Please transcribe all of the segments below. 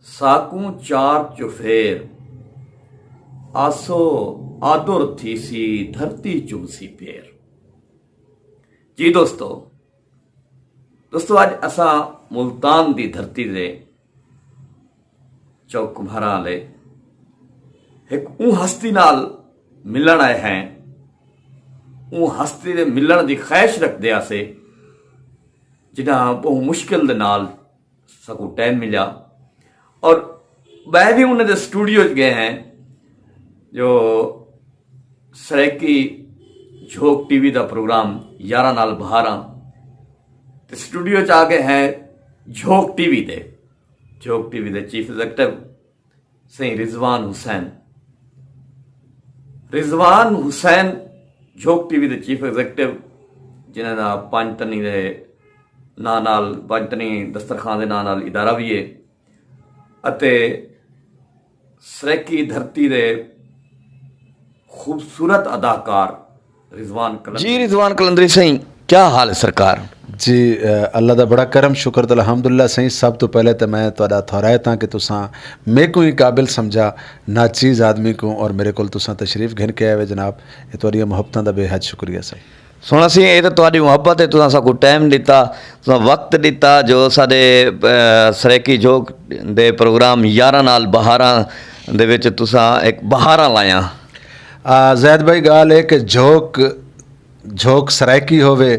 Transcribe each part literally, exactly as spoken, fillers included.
ساکوں چار چفیر، آسو آدر تھیسی، دھرتی چمسی پیر۔ جی دوستو، دوستو، اڄ اساں ملتان دی دھرتی دے چوک کمہاراں آلے ہک اوں ہستی نال ملݨ آئے ہیں۔ اوں ہستی دے ملݨ دی خواہش رکھدے آسے، جنہاں بہوں مشکل دے نال ساکوں ٹائم ملیا، اور میں بھی انہیں دے سٹوڈیو چ گئے ہیں، جو سرائیکی جھوک ٹی وی دا پروگرام یاراں نال بہاراں، تے سٹوڈیو چ آ گئے ہیں جھوک ٹی وی دے، جھوک ٹی وی دے چیف ایگزیکٹو سئیں رضوان حسین۔ رضوان حسین جھوک ٹی وی دے چیف ایگزیکٹو، جنہاں دا پنج تنی دے ناں نال، پنج تنی دسترخوان دے ناں نال ادارہ بھی ہے، اتے سرائیکی دھرتی دے خوبصورت اداکار رضوان قلندری۔ جی رضوان قلندری سئیں، کیا حال ہے سرکار؟ جی، اے، اللہ دا بڑا کرم، شکر تے الحمدللہ سئیں۔ سب توں پہلے تے میں تہاݙا تھورائت ہاں کہ تساں میکوں ہی قابل سمجھا، ناچیز آدمی کوں، اور میرے کول تساں تشریف گھن کے آئے وے جناب، اے تہاݙیاں محبتاں دا بے حد شکریہ سئیں۔ سوہݨا سئیں، اے تاں تہاݙی محبت ہے، تساں ساکوں ٹائم ݙتا، تساں وقت ݙتا، جو ساݙے، اے، سرائیکی جھوک دے پروگرام یاراں نال بہاراں دے وچ تساں ہک بہاراں لائیاں۔ آ، زید بھائی، ڳالھ ہے کہ جھوک جھوک سرائیکی ہووے،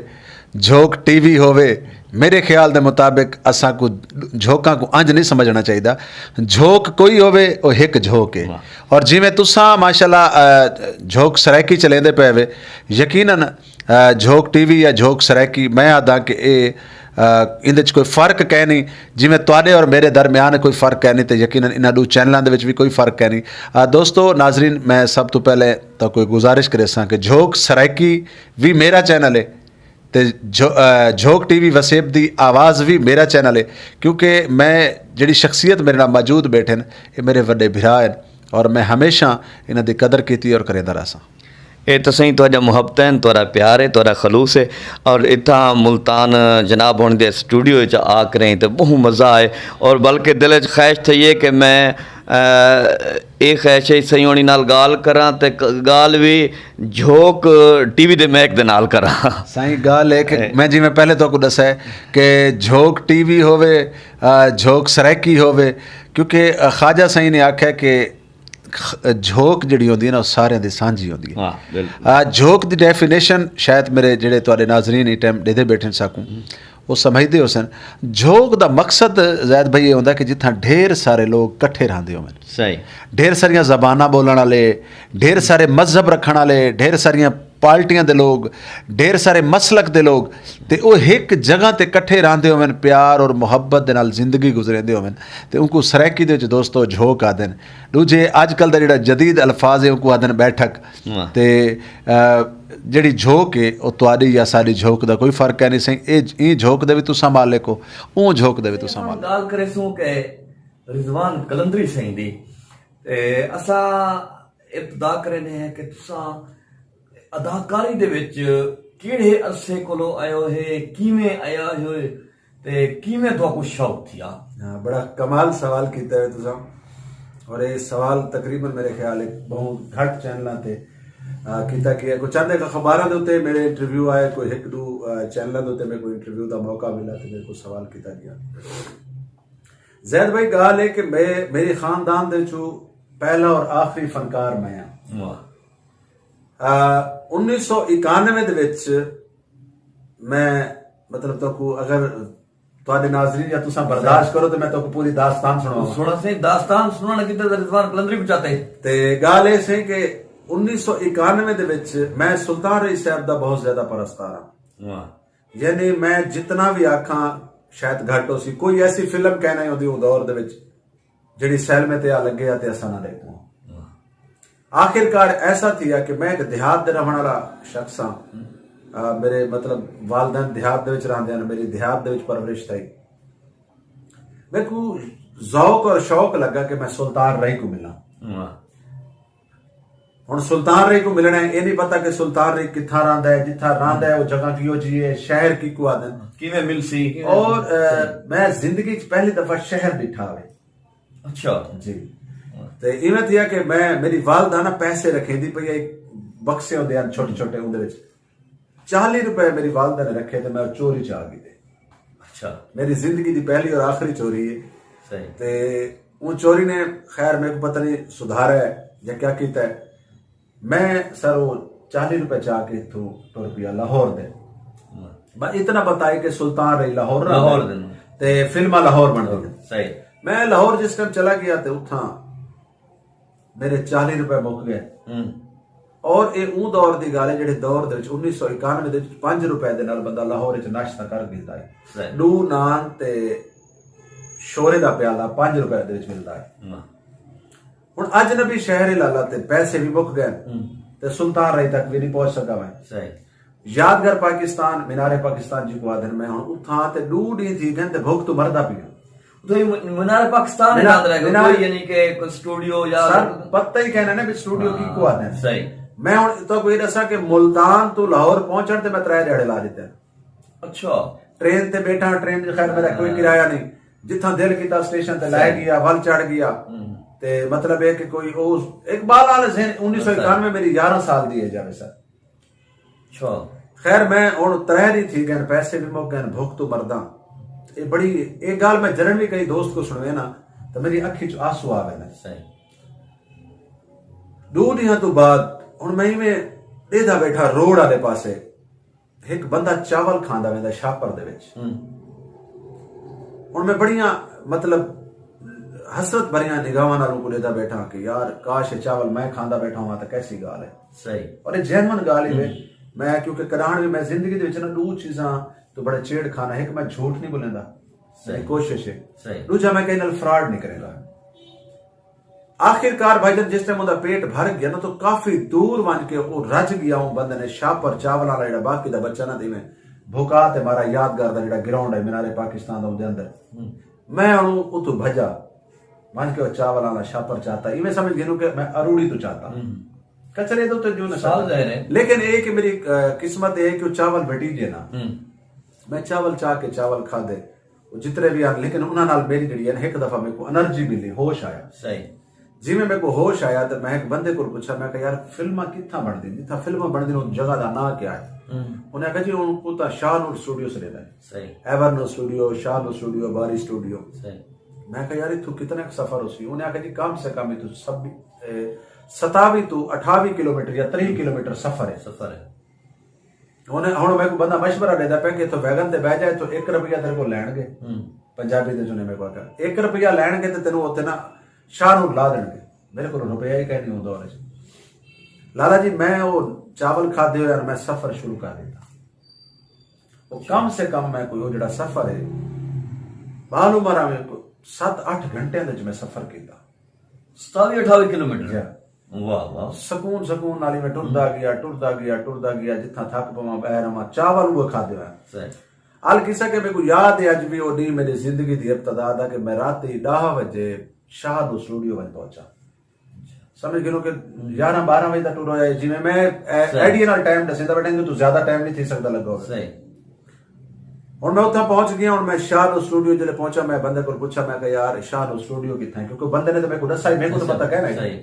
جھوک ٹی وی ہووے، میرے خیال دے مطابق اساں کوں جھوکاں کوں انج نہیں سمجھݨا چاہیدا۔ جھوک کوئی ہووے، او ہک جھوک ہے۔ واہ۔ اور جیویں تساں ماشاءاللہ، آ، جھوک سرائیکی چلیندے پئے وے، یقیناً، آ، جھوک ٹی وی یا جھوک سرائیکی، میں آہداں کہ اے، آ، ایندے وچ کوئی فرق کائنی۔ جیویں تہاݙے اور میرے درمیان کوئی فرق کائنی، تے یقیناً انہاں ݙو چینلاں دے وچ وی کوئی فرق کائنی۔ آ، دوستو، ناظرین، میں سب توں پہلے تہاکوں گزارش کریساں کہ جھوک سرائیکی وی میرا چینل ہے، تے جھو-، آ، جھوک ٹی وی وسیب دی آواز وی میرا چینل ہے، کیونکہ میں جڑی شخصیت میرے نال موجود بیٹھن، اے میرے وݙے بھرا ہن، اور میں ہمیشہ انہاں دی قدر کیتی اور کریندا رہساں۔ اے تاں سئیں تہاݙا محبت ہے، تہاݙا پیار ہے، تہاݙا خلوص ہے، اور اتھاں ملتان جناب ہن دے سٹوڈیو وچ آ کریں تے بہوں مزہ آئے، اور بلکہ دل وچ خواہش تھئی ہے کہ میں، آ، اے خواہش ہے سئیں ہوݨی نال ڳالھ کراں تے ک-، ڳالھ وی جھوک ٹی وی دے مائیک دے نال کراں۔ سائیں، ڳالھ ہے کہ اے۔ میں جیویں پہلے تہاکوں ݙسیا ہے کہ جھوک ٹی وی ہووے، آ، جھوک سرائیکی ہووے، کیونکہ، آ، خواجہ سائیں نے آکھیا کہ خ-، جھوک جڑی ہوندی ہے نا، او ساریاں دی سانجھی ہوندی ہے۔ ہاں، بالکل۔ آ، جھوک دی ڈیفینیشن شاید میرے جڑے تہاݙے ناظرین ایں ٹائم ݙیہدے بیٹھن ساکوں، ہوں۔ او سمجھدے ہوسن۔ جھوک دا مقصد، زید بھائی، اے ہوندا کہ جتھاں ڈھیر سارے لوگ کٹھے رہندے ہوون۔ صحیح۔ ڈھیر ساریاں زباناں ٻولݨ والے، ڈھیر سارے مذہب رکھݨ والے، ڈھیر ساریاں پارٹیاں دے لوگ، ڈھیر سارے مسلک دے لوگ، تے او ہک جگہ تے کٹھے رہندے ہوون، پیار اور محبت دے نال زندگی گزریندے ہوون، تے اونکوں سرائیکی دے وچ، دوستو، جھوک آہدن۔ ݙوجھے، اڄ کل دا جڑا جدید الفاظ ہے، اونکوں آہدن بیٹھک۔ واہ۔ تے، آ، جڑی جھوک ہے، او تہاݙی یا ساݙی جھوک دا کوئی فرق کائنی سئیں۔ اے ج-، ایں جھوک دے وی تساں مالک ہو، اوں جھوک دے وی تساں مالک ہو۔ ڳالھ کریسوں کہ رضوان قلندری سئیں دی، تے اساں ابتدا کریندے ہیں کہ تساں اداکاری دے وچ کیڑھے عرصے کولو آئے ہوئے، کیویں آئے ہوئے تے کیویں تہاکوں شوق تھیا؟ ہاں، بڑا کمال سوال کیتا ہے تساں، اور یہ سوال تقریباً میرے خیال ہے بہت گھٹ چینلاں تے، آ، کیتا گیا۔ کوئی چند ایک اخباراں دے اُتے میرے انٹرویو آئے، کوئی ہک ݙو، آ، چینلاں دے اُتے میرے کو انٹرویو دا موقع ملا تے میرے کو سوال کیتا گیا۔ زید بھائی، ڳالھ ہے کہ میں، میری خاندان دے وچوں پہلا اور آخری فنکار میں ہاں۔ واہ۔ آ، انیس سو اکانوے دے وچ میں، مطلب، تہاکوں اگر تہاݙے ناظرین یا تساں برداشت کرو تے میں تہاکوں پوری داستان سݨاواں۔ سݨا سئیں، داستان سݨاوݨ کیتے تے رضوان قلندری کوں چاتے۔ تے ڳالھ اے سئیں کہ انیس سو اکانوے دے وچ میں سلطان رئی صاحب دا بہت زیادہ پرستار ہاں۔ واہ۔ یعنی میں جتنا وی آکھاں شاید گھٹ ہوسی، کوئی ایسی فلم کائنی ہوندی اوں دور دے وچ جڑی سیلمے تے آ لڳے آ تے اساں نہ ݙیکھوں۔ واہ۔ آخر کار ایسا تھیا کہ میں ہک دیہات دے رہݨ والا شخص ہاں۔ ہوں۔ آ، میرے مطلب والدین دیہات دے وچ رہندے ہن، میری دیہات دے وچ پرورش تھئی۔ میکوں ذوق اور شوق لڳا کہ میں سلطان رئی کوں ملاں۔ واہ۔ ہݨ سلطان رئی کوں ملݨا ہے، اے نہیں پتہ کہ سلطان رئی کتھاں رہندا ہے، جتھاں رہندا ہے، او جگہ کیہو جئی ہے، شہر کیکوں آہدن۔ کیویں ملسی، کیویں اور، آ، سہی۔ میں زندگی چ پہلی دفعہ شہر ݙٹھا ہوئے۔ اچھا۔ جی۔ تے ایویں تھیا کہ میں، میری والدہ نا پیسے رکھیندی پئی ہے، بکسے ہوندے ہن چھوٹے چھوٹے، اوندے وچ چالی روپے میری والدہ نے رکھے تے میں چوری چا گھدے۔ اچھا۔ میری زندگی دی پہلی اور آخری چوری ہے۔ صحیح۔ تے اوں چوری نے، خیر، میرے کو پتہ نہیں سدھارا ہے یا کیا کیتا ہے۔ میں سر وہ چالی روپے چا کے اتھوں ٹر پیا لاہور دے۔ میں اتنا بتائی کہ سلطان رہی لاہور نہ لاہور ہوندے۔ دے نہ۔ تے فلماں لاہور بن گئی۔ صحیح۔ میں لاہور جس ٹائم چلا گیا تے اتھاں میرے چالی روپے مک گئے۔ ہوں۔ اور اے اوں دور دی گالھ ہے جڑے دور دے وچ انیس سو اکانوے دے وچ پنج روپے دے نال بندہ لاہور وچ ناشتہ کر گھدا ہے۔ صحیح۔ ڈو نان تے شورے دا پیالہ پنج روپے دے وچ ملدا ہے۔ واہ۔ ہن اجنبی شہر ہے لالا تے پیسے بھی مک گئے ہوں۔ تے سلطان راہی تک بھی نہیں پہنچ سکا میں۔ صحیح۔ یادگار پاکستان، مینار پاکستان جی کو آدھن، میں ہن اتھاں تے ڈو ڈینہہ تھی گئے تے بھوک تو مردا پیا۔ تو یہ مینار پاکستان ہے، مینار- یاد رہے گا، مینار- کوئی یعنی کہ کوئی اسٹوڈیو یا سر، پتہ ہی کہنا نا بھی اسٹوڈیو کی کو آدھن۔ صحیح۔ میں ہن تو کوئی دسا کہ ملتان تو لاہور پہنچن تے میں ترے دیہاڑے لا دیتے۔ اچھا۔ ٹرین تے بیٹھا، ٹرین دی خیر میرا کوئی کرایہ نہیں، جتھاں دل کیتا اسٹیشن تے لائے صحیح۔ گیا، ول چڑھ گیا۔ ہوں۔ تے مطلب ہے کہ کوئی او اقبال آلے سن، انیس سو اکانوے میری یارہ سال دی ایج آوے سر۔ اچھا۔ خیر، میں ہن ترے ڈینہہ تھی گئے، پیسے بھی مک گئے، بھوک تو مرداں۔ اے بڑی، اے گالھ میں جرن بھی کئی دوست کو سنوے نا، تو میری اکھی چ آنسو آ ویندے۔ صحیح۔ ڈو ڈینہاں تو بعد ہن میں ایویں ڈیدھا بیٹھا روڈ والے پاسے، ایک بندہ چاول کھاندا ویندا شاپر دے وچ۔ ہوں۔ ہن میں بڑیاں، مطلب، حسرت بھریاں نگاہاں نال کو ڈیدھا بیٹھا کہ یار، کاش اے چاول میں کھاندا بیٹھا ہوا تو کیسی گالھ ہے۔ صحیح۔ اور یہ جینون گالھ ہی ہے۔ میں کیونکہ کراہن بھی میں زندگی دے وچ نا ڈو چیزاں تو بڑا چیڑ کھانا، ایک میں جھوٹ نہیں بولیندا، میری صحیح۔ کوشش ہے۔ صحیح۔ دوجا میں کہیں نال فراڈ نہیں کریندا۔ آخر کار بھائی جان جس ٹائم اوندا پیٹ بھر گیا نا تو کافی دور ونج کے او رج گیا، اون بندے نے شاپر چاول والا جڑا باقی دا بچہ نا دیویں بھکا تے مارا یادگار دا جڑا گراؤنڈ ہے مینار پاکستان دا، اوندے اندر ہوں۔ میں انہوں اتو بھجا ونج کے او چاول والا شاپر چاتا، ایویں سمجھ گھنو کہ میں اروڑی تو چاتا۔ ہوں۔ کچرے تو تے جو نہ سال ظاہر ہے۔ لیکن اے کہ میری، آ، قسمت اے کہ او چاول بٹی جے نا۔ ہوں۔ میں چاول چا کے چاول کھادے، او جتنے بھی آن، لیکن انہاں نال میری جڑی ہے نا، ایک دفعہ میرے کو انرجی ملی، ہوش آیا۔ صحیح۔ جی میں میرے کو ہوش آیا تو میں ایک بندے کو پوچھا، میں کہا یار، فلماں کتھاں بن دین؟ جتھاں فلماں بن دین، اس جگہ دا نام کیا ہے؟ ہوں۔ انہیں کہا جی ہن کو تاں شاہ نور سٹوڈیو سے لینا ہے۔ صحیح۔ ایور نور سٹوڈیو، شاہ نور سٹوڈیو، باری سٹوڈیو۔ صحیح۔ میں کہا یار، اتھوں کتنا کُ سفر ہوسی؟ انہیں آکھیا جی کم سے کم اتھوں سب، اے، ستاوی تو اٹھاوی کلومیٹر یا تریہہ کلومیٹر سفر ہے۔ سفر ہے۔ ہن، ہن میرے کو بندہ مشورہ ݙیندا پیا کہ اتھوں ویگن تے ٻہہ جائے، اتھوں ایک روپیہ تیرے کو لین گے۔ ہوں۔ پنجابی دے چنے میرے کو آکھیا، ایک روپیہ لین گے تے تینوں اتھے نا شاہ نور لا ݙین گے۔ میرے کو روپیہ ہی کہیں نہیں ہوندا دور وچ۔ لالا جی، میں او چاول کھادے ہوئے اور میں سفر شروع کر دیتا۔ وہ کم سے کم میں کوئی وہ جڑا سفر ہے، معلوم آ رہا میں کوئی ست اٹھ گھنٹے دے وچ میں سفر کیتا۔ ستاوی اٹھاوی کلومیٹر؟ جی۔ واہ واہ۔ سکون، سکون نالی میں ٹردا گیا، ٹردا گیا، ٹردا گیا، جتھاں تھک پواں، ٻہہ رہواں، چاول وہ کھادے ہوئے۔ صحیح۔ القصہ کہ میرے کو یاد ہے اج بھی، وہ ݙینہہ میری زندگی دی ابتدا دا کہ میں راتی ݙاہ وجے شاہ دو سٹوڈیو ونڄ پہنچا۔ سمجھ گھنو کہ یارہ ٻارہ وجے دا ٹور ہویا ہے۔ جی میں، میں اے، صحیح۔ آئیڈیا نال ٹائم ݙسیندا ٻیٹھاں کہ تو زیادہ ٹائم نہیں تھی سکدا لڳا ہووے۔ صحیح۔ ہن میں اتھاں پہنچ گیا، ہن میں شاہ دو سٹوڈیو جلے پہنچا، میں بندے کول پوچھا، میں کہا یار، شاہ دو سٹوڈیو کتھاں ہے؟ کیونکہ بندے نے تو میرے کو ݙسا ہی، میرے کو تو پتہ کہنا ہے۔ صحیح۔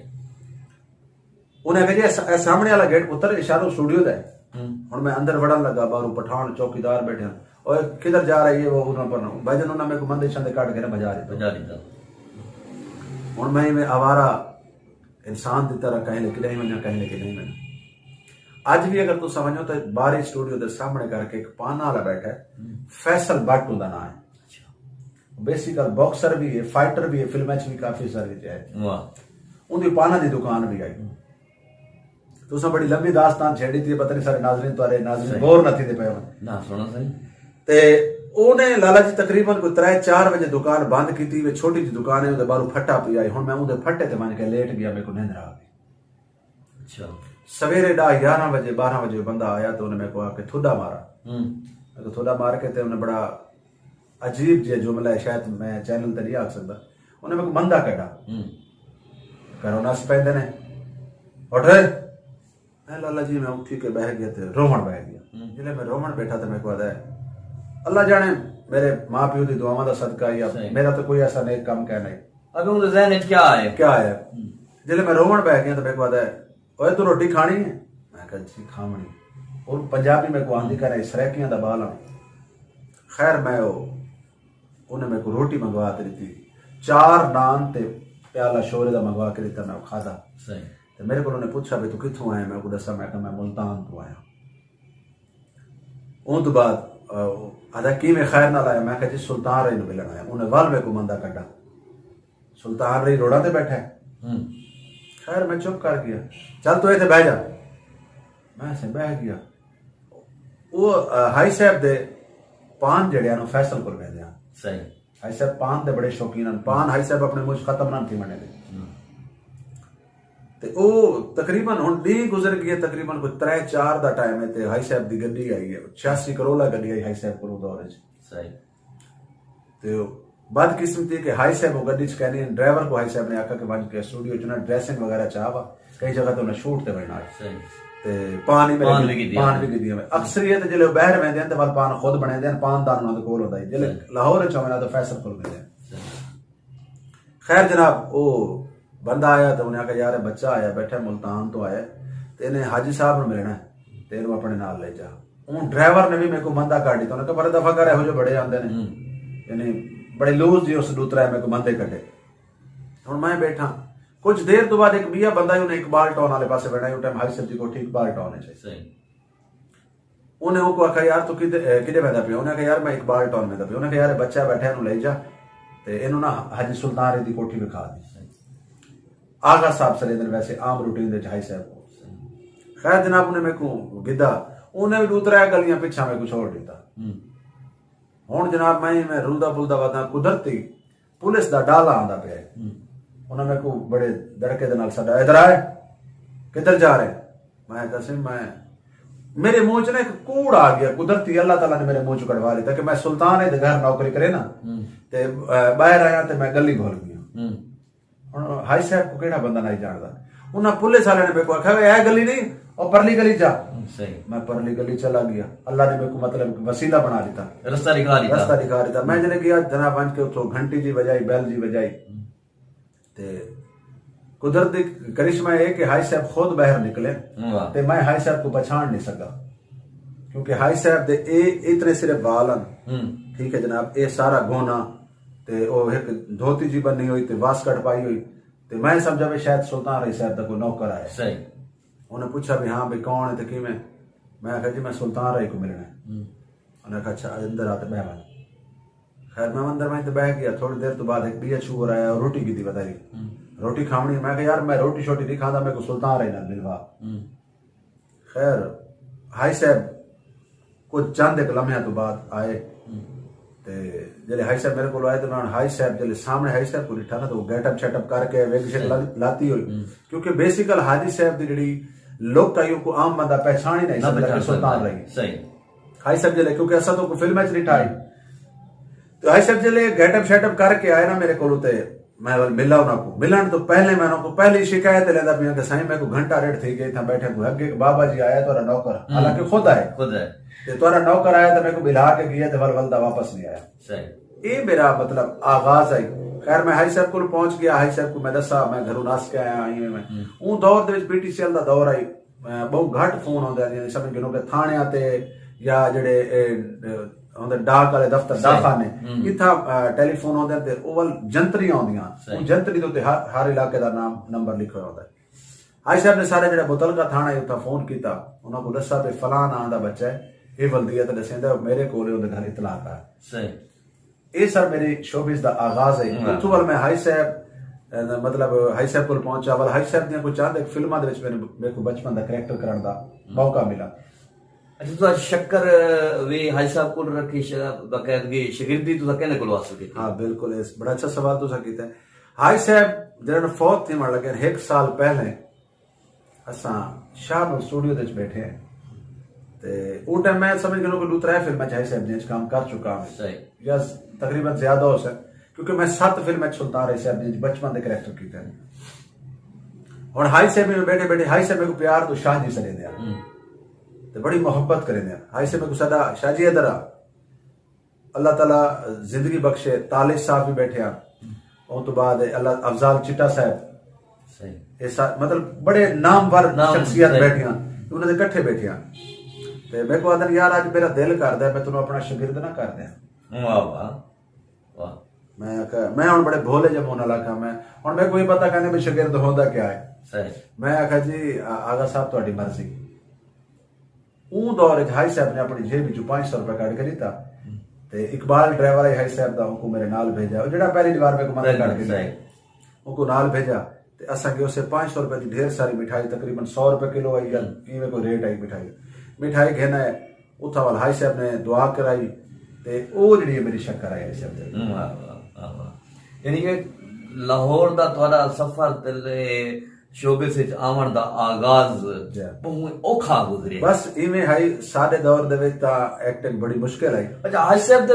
انہیں آکھیا جی، اے س-، اے سامنے والا گیٹ پتر، اے شاہ دو سٹوڈیو دا ہے۔ ہوں۔ ہن میں اندر وڑن لڳا، ٻاہروں پٹھان چوکیدار ٻیٹھے ہن۔ اوئے، کدھر جا رہا ہے یہ وہ، انہاں پر نہ۔ بھائی جان، انہاں میرے کو مندے شندے کڈھ کے نہ بھجا ݙتا۔ بھجا ݙتا۔ ہن میں ایویں آوارہ انسان دی طرح کہیں لے کݙاہیں ونڄاں، کہیں لے کݙاہیں ونڄاں۔ اج بھی اگر تساں ونڄو تے باری سٹوڈیو دے سامنے کر کے ایک پانا والا ٻیٹھا ہے، فیصل بٹ اوندا ناں ہے۔ بیسیکل باکسر بھی ہے، فائٹر بھی ہے، فلماں وچ بھی کافی سارے وچ ہے۔ واہ۔ اوندی پانا دی دکان بھی ہے۔ تساں بڑی لمبی داستان چھیڑ ݙتی ہے، پتہ نہیں سارے ناظرین، تہاݙے ناظرین صحیح۔ بور نہ تھیندے پئے ہن۔ نہ سݨو صحیح۔ تے اونے لالا جی تقریباً کوئی ترے چار وجے دکان بند کیتی، وہ چھوٹی جی دکان ہے، اودے باہروں پھٹا پیا ہے۔ ہن میں اوندے پھٹے تے ونڄ کے لیٹ گیا، میرے کو نیندر آ گئی۔ اچھا۔ سویرے ݙاہ یارہ وجے، بارہ وجے بندہ آیا تے انہیں میرے کو آ کے تھوڈا مارا۔ ہوں۔ میں کو تھوڈا مار کے تے انہیں بڑا عجیب جیہا جملہ ہے، شاید میں چینل تے نہیں آکھ سکدا۔ انہیں میرے کو مندہ کڈھا۔ ہوں۔ گھروں نس پیندے نے، اٹھ رہے۔ میں لالا جی میں اٹھی کے ٻہہ گیا تے رووݨ ٻہہ گیا۔ ہوں۔ جلے میں رووݨ ٻیٹھا تے میرے کو آہدا ہے، اللہ جانے میرے ماں پیو دی دعاواں دا صدقہ یا صحیح۔ میرا تو کوئی ایسا نیک کم کہہ نہیں۔ ابھی اون دے ذہن وچ کیا آئے؟ کیا آیا؟ جلے میں روون بہ گیا تو میرے کو آتا ہے، اوے تو روٹی کھانی ہے؟ میں کہا جی کھاونی۔ اور پنجابی میں کو آندی کرے سریکیاں دا بالا۔ خیر میں او انہیں میرے کو روٹی منگوا کے دیتی، چار نان تے پیالہ شورے دا منگوا کے دیتا، میں کھادا۔ صحیح۔ تے میرے کو انہیں پوچھا بھی تو کتھوں آئے؟ میں کو دسا، میں کہا میں ملتان تو آیا۔ اون تو بعد آدا کی میں خیر نال آیا؟ میں کہا جی سلطان رہی نو ملن آیا۔ انہیں ول میرے کو مندا کڈا، سلطان رہی روڑا تے بیٹھا ہے۔ خیر میں چپ کر گیا۔ چل تو ایتھے بہ جا۔ میں سے بہ گیا۔ وہ ہائی صاحب دے پان جڑے ہیں فیصل کر ویندے ہیں۔ صحیح۔ ہائی صاحب پان دے بڑے شوقین ہیں۔ پان ہائی صاحب اپنے مجھ ختم نہ تھی منے دے۔ تے او تقریباً ہن ڈی گزر گئے، تقریباً کوئی ترے چار دا ٹائم ہے تے ہائی صاحب دی گڈی آئی ہے، چھیاسی کرولا گڈی آئی ہائی صاحب کو دور وچ۔ صحیح۔ تے بد قسمتی کہ ہائی صاحب وہ گڈی چ کہنی، ڈرائیور کو ہائی صاحب نے آکھا کہ ونج کے سٹوڈیو چ نا ڈریسنگ وغیرہ چاہوا، کئی جگہ تے انہاں شوٹ تے بننا ہے۔ صحیح۔ تے پانی میرے پان گد- بھی گدی پان ہے۔ بھی گدی ہے۔ اکثریت جلے باہر ویندے ہیں تے ول پان خود بنے دے ہیں، پان دان انہاں دے کول ہوندا ہے۔ جلے صحیح۔ لاہور چ ہونا تو فیصل کر دے ہیں۔ صحیح۔ خیر جناب، او بندہ آیا تے انہیں آکھیا یار بچہ آیا بیٹھا ملتان تو آیا، تے انہیں حاجی صاحب نو ملنا ہے، تے اینوں اپنے نال لے جا۔ اون ڈرائیور نے بھی میرے کو مندہ کر دیتا، انہیں کہا بڑے دفعہ کر ایہو جو بڑے آندے نے۔ یعنی بڑے لوز جی اس دوترا ہے میرے کو مندے کڈے۔ ہن میں بیٹھا، کچھ دیر تو بعد ایک بیا بندہ ہی انہیں اقبال ٹاؤن والے پاسے بیٹھا ہے، اس ٹائم ہائی سب جی کو ٹھیک اقبال ٹاؤن ہے۔ صحیح۔ انہیں اوکوں آکھیا یار تو کدے اے، کدے ویندا پیا؟ انہیں آکھیا یار میں اقبال ٹاؤن ویندا پیا۔ انہیں آکھیا یار اے بچہ بیٹھا اینوں لے جا تے اینوں نا حاجی سلطان رضی کوٹھی وکھا دی۔ آغا صاحب سرے دن ویسے عام روٹین دے وچ ہائی صاحب کو۔ خیر جناب انہیں میکوں گدا، انہیں بھی دو ترے گلیاں پچھا میکوں چھوڑ دیتا۔ ہن جناب میں میں رلدا پلدا ودا قدرتی پولیس دا ڈالا آندا پیا ہے۔ انہاں میکوں بڑے دڑکے دے نال سڈا، ادھر آئے، کدھر جا رہے؟ میں کہا سی میں میرے منہ چ نا ایک کوڑ آ گیا قدرتی، اللہ تعالیٰ نے میرے منہ چ کڈوا لیتا کہ میں سلطان ہے تے گھر نوکری کرے نا، تے باہر آیا تے میں گلی بھول گیا۔ ہن ہائی صاحب کو کیڑا بندہ نہیں جاندا؟ انہاں پولیس والے نے میکوں آکھیا وے اے گلی نہیں، او پرلی گلی جا۔ صحیح۔ میں پرلی گلی چلا گیا، اللہ نے میکوں مطلب وسیلہ بنا دیتا، رستہ دکھا دیتا۔ رستہ دکھا دیتا۔ میں جلے گیا جناب ونج کے اتھوں گھنٹی جی وجائی، بیل جی وجائی، تے قدرت دی کرشمہ اے کہ ہائی صاحب خود باہر نکلے۔ تے میں ہائی صاحب کو پچھان نہیں سکا، کیونکہ ہائی صاحب دے اے اتنے صرف وال ہن۔ ٹھیک ہے جناب، اے سارا گونا تے او ایک دھوتی جی بنی ہوئی تے واسکٹ پائی ہوئی۔ تے میں سمجھا بھی شاید سلطان رئی صاحب دا کوئی نوکر آیا۔ صحیح۔ انہیں پوچھا بھی ہاں بھی کون ہے تے کیویں؟ میں آکھیا جی میں سلطان رئی کو ملنا ہے۔ انہیں آکھیا اچھا اندر آ تے بہ ونج۔ خیر میں اندر ونج تے بہ گیا، تھوڑی دیر تو بعد ایک بیا چھوڑ آیا، روٹی کی دی ودائی۔ روٹی کھاونی، میں آکھیا یار میں روٹی شوٹی نہیں کھاندا، میکوں سلطان رئی نال ملوا۔ خیر ہائی صاحب کچھ چند ایک لمحیاں تو بعد آئے۔ تے جلے ہائی صاحب میرے کو آئے تو میں ہائی صاحب جلے سامنے ہائی صاحب کو ڈٹھا نا تو وہ گیٹ اپ شیٹ اپ کر کے ویگ شیگ لاتی ہوئی، کیونکہ بیسیکل حاجی صاحب دی جڑی لک آئی کو عام بندہ پہچان ہی نہیں سکتا کہ سلطان رئی۔ صحیح۔ ہائی صاحب جلے کیونکہ اسا تو کو فلم وچ ڈٹھا ہے۔ تو ہائی صاحب جلے گیٹ اپ شیٹ اپ کر کے آئے نا میرے کو تے میں ول ملا انہاں کو۔ ملن تو پہلے میں انہاں کو پہلی شکایت لیندا پیاں کہ سائیں میکوں گھنٹہ ڈیڑھ تھی گئے تھا بیٹھے کو اگے بابا جی آیا تہاڈا نوکر، حالانکہ خود آئے۔ خود ہے۔ تے تہاڈا نوکر آیا تے میکوں بلا کے گیا تے ول ول دا واپس نہیں آیا۔ صحیح۔ اے میرا مطلب آغاز ہے۔ خیر میں ہائی صاحب کو پہنچ گیا، ہائی صاححب کو میں دسا میں گھروں نس کے آیا ہاں ایویں میں۔ اون دور دے وچ پی ٹی سی ایل دا دور آئی، بہت گھٹ فون ہوندے ہیں، سمجھ گھنو کہ تھانیاں تے یا جڑے ہوندے ڈاک والے دفتر، ڈاکخانے، اتھا ٹیلی فون ہوندے ہیں تے اول جنتریاں ہوندیاں۔ اون جنتری دے تے ہر ہر علاقے دا نام نمبر لکھا ہویا ہوندا ہے۔ حاج صاحب نے سارے جڑے متعلقہ تھانہ ہے اتھا فون کیتا، انہاں کو دسا پہ فلاں ناں دا بچہ ہے، اے ولدی ہے تے دسیندا ہے میرے کول اے، اوندے گھر اطلاع کر۔ صحیح۔ اے سر میری شوبز دا آغاز ہے۔ اتھوں ول میں حاج صاحب مطلب حاج صاحب کول پہنچا، ول حاج صاحب دیاں کوئی چند ایک فلماں دے وچ میرے میرے کو بچپن دا کریکٹر کرن دا موقع ملا۔ اچھا تساں شکر وی حاج صاحب کول رکھی، باقاعدگی شاگردی تساں کہنے کولوں حاصل کیتی؟ ہاں بالکل، اس بڑا اچھا سوال تساں کیتا ہے۔ حاج صاحب جنہاں فوت تھیون لگے ہک سال پہلے اساں شاہ نور سٹوڈیو دے وچ بیٹھے ہیں۔ تے او ٹائم میں سمجھ گھنوں کہ ڈو ترے فلماں چ حاج صاحب دیاں وچ کام کر چکا ہاں۔ صحیح۔ یا تقریباً زیادہ ہو سن، کیونکہ میں ست فلماں چ سلطان رئی صاحب دیاں وچ بچپن دے کریکٹر کیتے ہیں۔ ہن حاج صاحب میں بیٹھے بیٹھے حاج صاحب میکوں پیار تو شاہ جی سڈیندے ہیں۔ تے بڑی محبت کریندے ہیں۔ حاج صاحب میکوں سدا شاہ جی ادھر آ۔ اللہ تعالیٰ زندگی بخشے، طالب صاحب بھی بیٹھے ہیں۔ اوں توں بعد اللہ افضال چٹا صاحب، صحیح۔ اے سا-، مطلب بڑے نامور نام، شخصیت صحیح۔ بیٹھیاں، انہاں دے کٹھے بیٹھیاں۔ تے میکوں آہدن، "یار، اڄ میرا دل کردا ہے میں تینوں اپݨا شاگرد نہ کر دیاں۔" واہ، واہ، واہ۔ میں آکھیا، میں ہݨ بڑے بھولے جے منہ نال آکھاں، میں، ہݨ میکوں اے پتہ کائنی بھئی شاگرد ہوندا کیا ہے۔ صحیح۔ میں آکھیا، "جی، آ-، آغا صاحب، تہاݙی مرضی۔" اوں دور وچ حاجی صاحب نے اپݨی جیب وچوں پنج سو روپے کڈھ کے ݙتا۔ تے اقبال ڈرائیور آئی حاجی صاحب دا، اونکوں میرے نال بھیجا۔ او جیڑھا پہلی وار میکوں مدد کر کے، صحیح۔ اونکوں نال بھیجا۔ تے اساں ڳئے اسے پنج سو روپے دی ڈھیر ساری مٹھائی، تقریباً سو روپے کلو آئی یا ایویں کوئی ریٹ آئی مٹھائی۔ مٹھائی گھن آئے، اتھاں ول حاجی صاحب نے دعا کرائی۔ تے او جیڑھی ہے میری شکر آئی حاجی صاحب دے۔ واہ، واہ، واہ، واہ۔ یعنی کہ لاہور دا تہاݙا سفر تے شوبز وچ آوݨ دا آغاز، جی۔ ٻہوں اوکھا گزریا۔ بس ایویں ہئی، ساݙے دور دے وچ تاں ایکٹنگ بڑی مشکل ہئی۔ اچھا، حاجی صاحب دے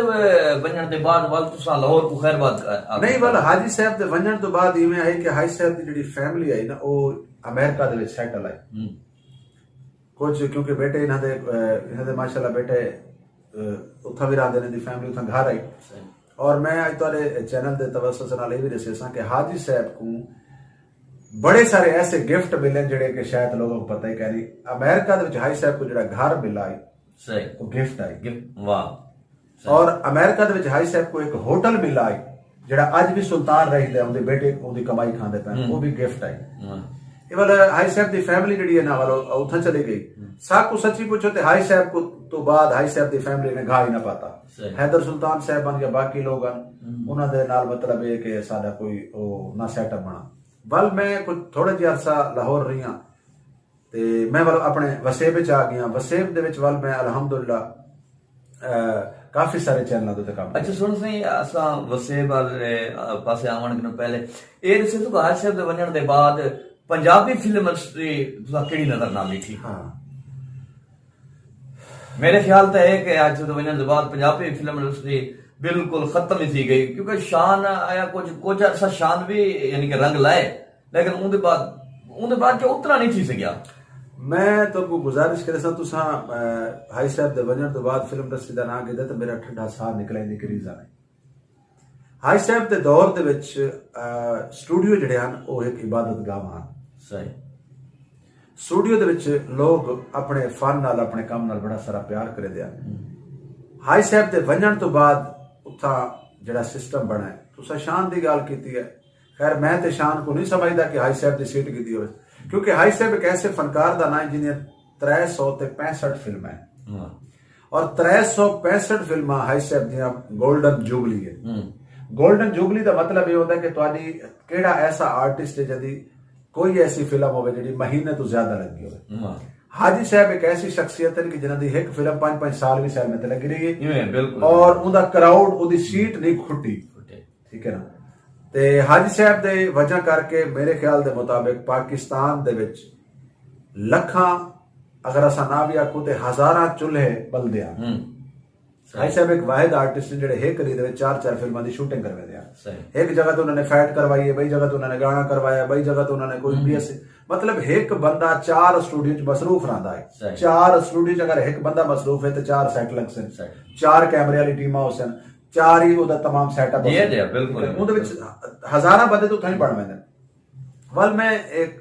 ونڄݨ دے بعد ول تساں لاہور کوں خیر آباد آ-، آ-، نہیں، ول حاجی صاحب دے ونڄݨ توں بعد ایویں ہئی کہ حاجی صاحب دی جیڑھی فیملی ہئی نا، او امریکہ دے وچ سیٹل ہئی۔ ہوں۔ کچھ کیونکہ بیٹے انہاں دے، اے، انہاں دے ماشاءاللہ بیٹے، اے، اتھاں وی رہندے نے، دی فیملی اتھاں گھر آئی۔ صحیح۔ اور میں اڄ تہاݙے چینل دے توسط نال اے وی ݙسیساں کہ حاجی صاحب کوں بڑے سارے ایسے گفٹ ملے جیڑھے کہ شاید لوگوں کوں پتہ ہی کائنی۔ امریکہ دے وچ حاجی صاحب کوں جیڑھا گھر ملا ہئی، صحیح۔ او گفٹ ہئی۔ گفٹ، واہ۔ صحیح۔ اور امریکہ دے وچ حاجی صاحب کوں ہک ہوٹل ملا ہئی، جیڑھا اڄ وی سلطان رہی دے، اوندے بیٹے اوندی کمائی کھاندے پئن، ہوں۔ او وی گفٹ ہئی۔ واہ۔ اے ول حاجی صاحب دی فیملی جیڑھی ہے نا، ول او اتھاں چلی ڳئی۔ ہوں۔ ساکوں سچی پچھو تے حاجی صاحب کوں، توں بعد حاجی صاحب دی فیملی نے گھا ہی نہ پاتا۔ صحیح۔ حیدر سلطان صاحب ہن یا باقی لوگ ہن، ہوں۔ انہاں دے نال مطلب اے کہ ساݙا کوئی او نہ سیٹ اپ بݨا۔ ول میں کچھ تھوڑے جیہے عرصہ لاہور رہیاں۔ تے میں ول اپݨے وسیب وچ آ ڳیاں۔ وسیب دے وچ ول میں الحمدللہ، اے، کافی سارے چینلاں دے اتے کم کیتا۔ اچھا سݨ سئیں، اساں وسیب والے، اے، پاسے آوݨ کنوں پہلے اے ݙسے توں حاجی صاحب دے ونڄݨ دے بعد پنجابی فلم انڈسٹری تساں کیڑھی نظر نال ݙٹھی؟ ہاں۔ میرے خیال تے اے کہ حاجی صاحب دے ونڄݨ دے بعد پنجابی فلم انڈسٹری بالکل ختم ہی تھی ڳئی، کیونکہ شان آیا کچھ، کچھ عرصہ شان وی یعنی کہ رنگ لائے، لیکن اون دے بعد، اون دے بعد جو اتنا نہیں تھی سکیا۔ میں تہاکوں گزارش کریساں، تساں، اے، حاجی صاحب دے ونڄݨ توں بعد فلم انڈسٹری دا ناں گھدا تے میرا ٹھڈا ساہ نکلݨ دی کریز آ۔ حاجی صاحب دے دور دے وچ، اے، سٹوڈیو جیڑھے ہن، او ہک عبادت گاہ ہن۔ صحیح۔ سٹوڈیو دے وچ لوگ اپݨے فن نال، اپݨے کم نال بڑا سارا پیار کریندے ہن۔ ہوں۔ حاجی صاحب دے ونڄݨ توں بعد اتھاں جیڑھا سسٹم بݨا ہے، تساں شان دی ڳالھ کیتی ہے۔ خیر، میں تے شان کوں نہیں سمجھدا کہ حاجی صاحب دی سیٹ گھدی ہووے، کیونکہ حاجی صاحب ہک ایسے فنکار دا ناں ہے جیندیاں ترے سو تے پینسٹھ فلماں ہن۔ ہاں۔ اور ترے سو پینسٹھ فلماں حاجی صاحب دیاں گولڈن جوبلی ہے۔ ہوں۔ گولڈن جوبلی دا مطلب اے ہوندا ہے کہ تہاݙی کیڑھا ایسا آرٹسٹ ہے جیندی کوئی ایسی فلم ہووے جیڑھی مہینے توں زیادہ لڳی ہووے۔ ہاں۔ حاجی صاحب ہک ایسی شخصیت ہن کہ جنہاں دی ہک فلم پنج پنج سال وی سینمے تے لڳی رہی ہے۔ ایویں، بالکل۔ اور اوندا کراؤڈ، اوندی سیٹ نہیں کھٹی۔ کھٹے۔ ٹھیک ہے نا؟ تے حاجی صاحب دے وجہ کر کے میرے خیال دے مطابق پاکستان دے وچ لکھاں، اگر اساں نہ وی آکھوں تے ہزاراں چولہے ٻلدے ہن۔ ہوں۔ صحیح۔ حاجی صاحب ہک واحد آرٹسٹ ہن جیڑھے ہک ݙینھ دے وچ چار چار فلماں دی شوٹنگ کرویندے ہن۔ صحیح۔ ہک جگہ تے انہاں نے فائٹ کروائی ہے، ٻئی جگہ تے انہاں نے گانا کروایا، ٻئی جگہ تے انہاں نے کوئی ہوں۔ پی ایس، مطلب ہک بندہ چار سٹوڈیو وچ مصروف رہندا ہے۔ صحیح۔ چار سٹوڈیو وچ اگر ہک بندہ مصروف ہے تے چار سیٹ لڳسن، صحیح۔ چار کیمرے والی ٹیماں ہوسن، چار ہی اودا تمام سیٹ اپ جی، ہوسن۔ جی، بالکل، ٹھیک ہے؟ اوندے وچ بالکل۔ ہزاراں بندے توں اتھاں ہی بݨ ویندن۔ ول میں ایک،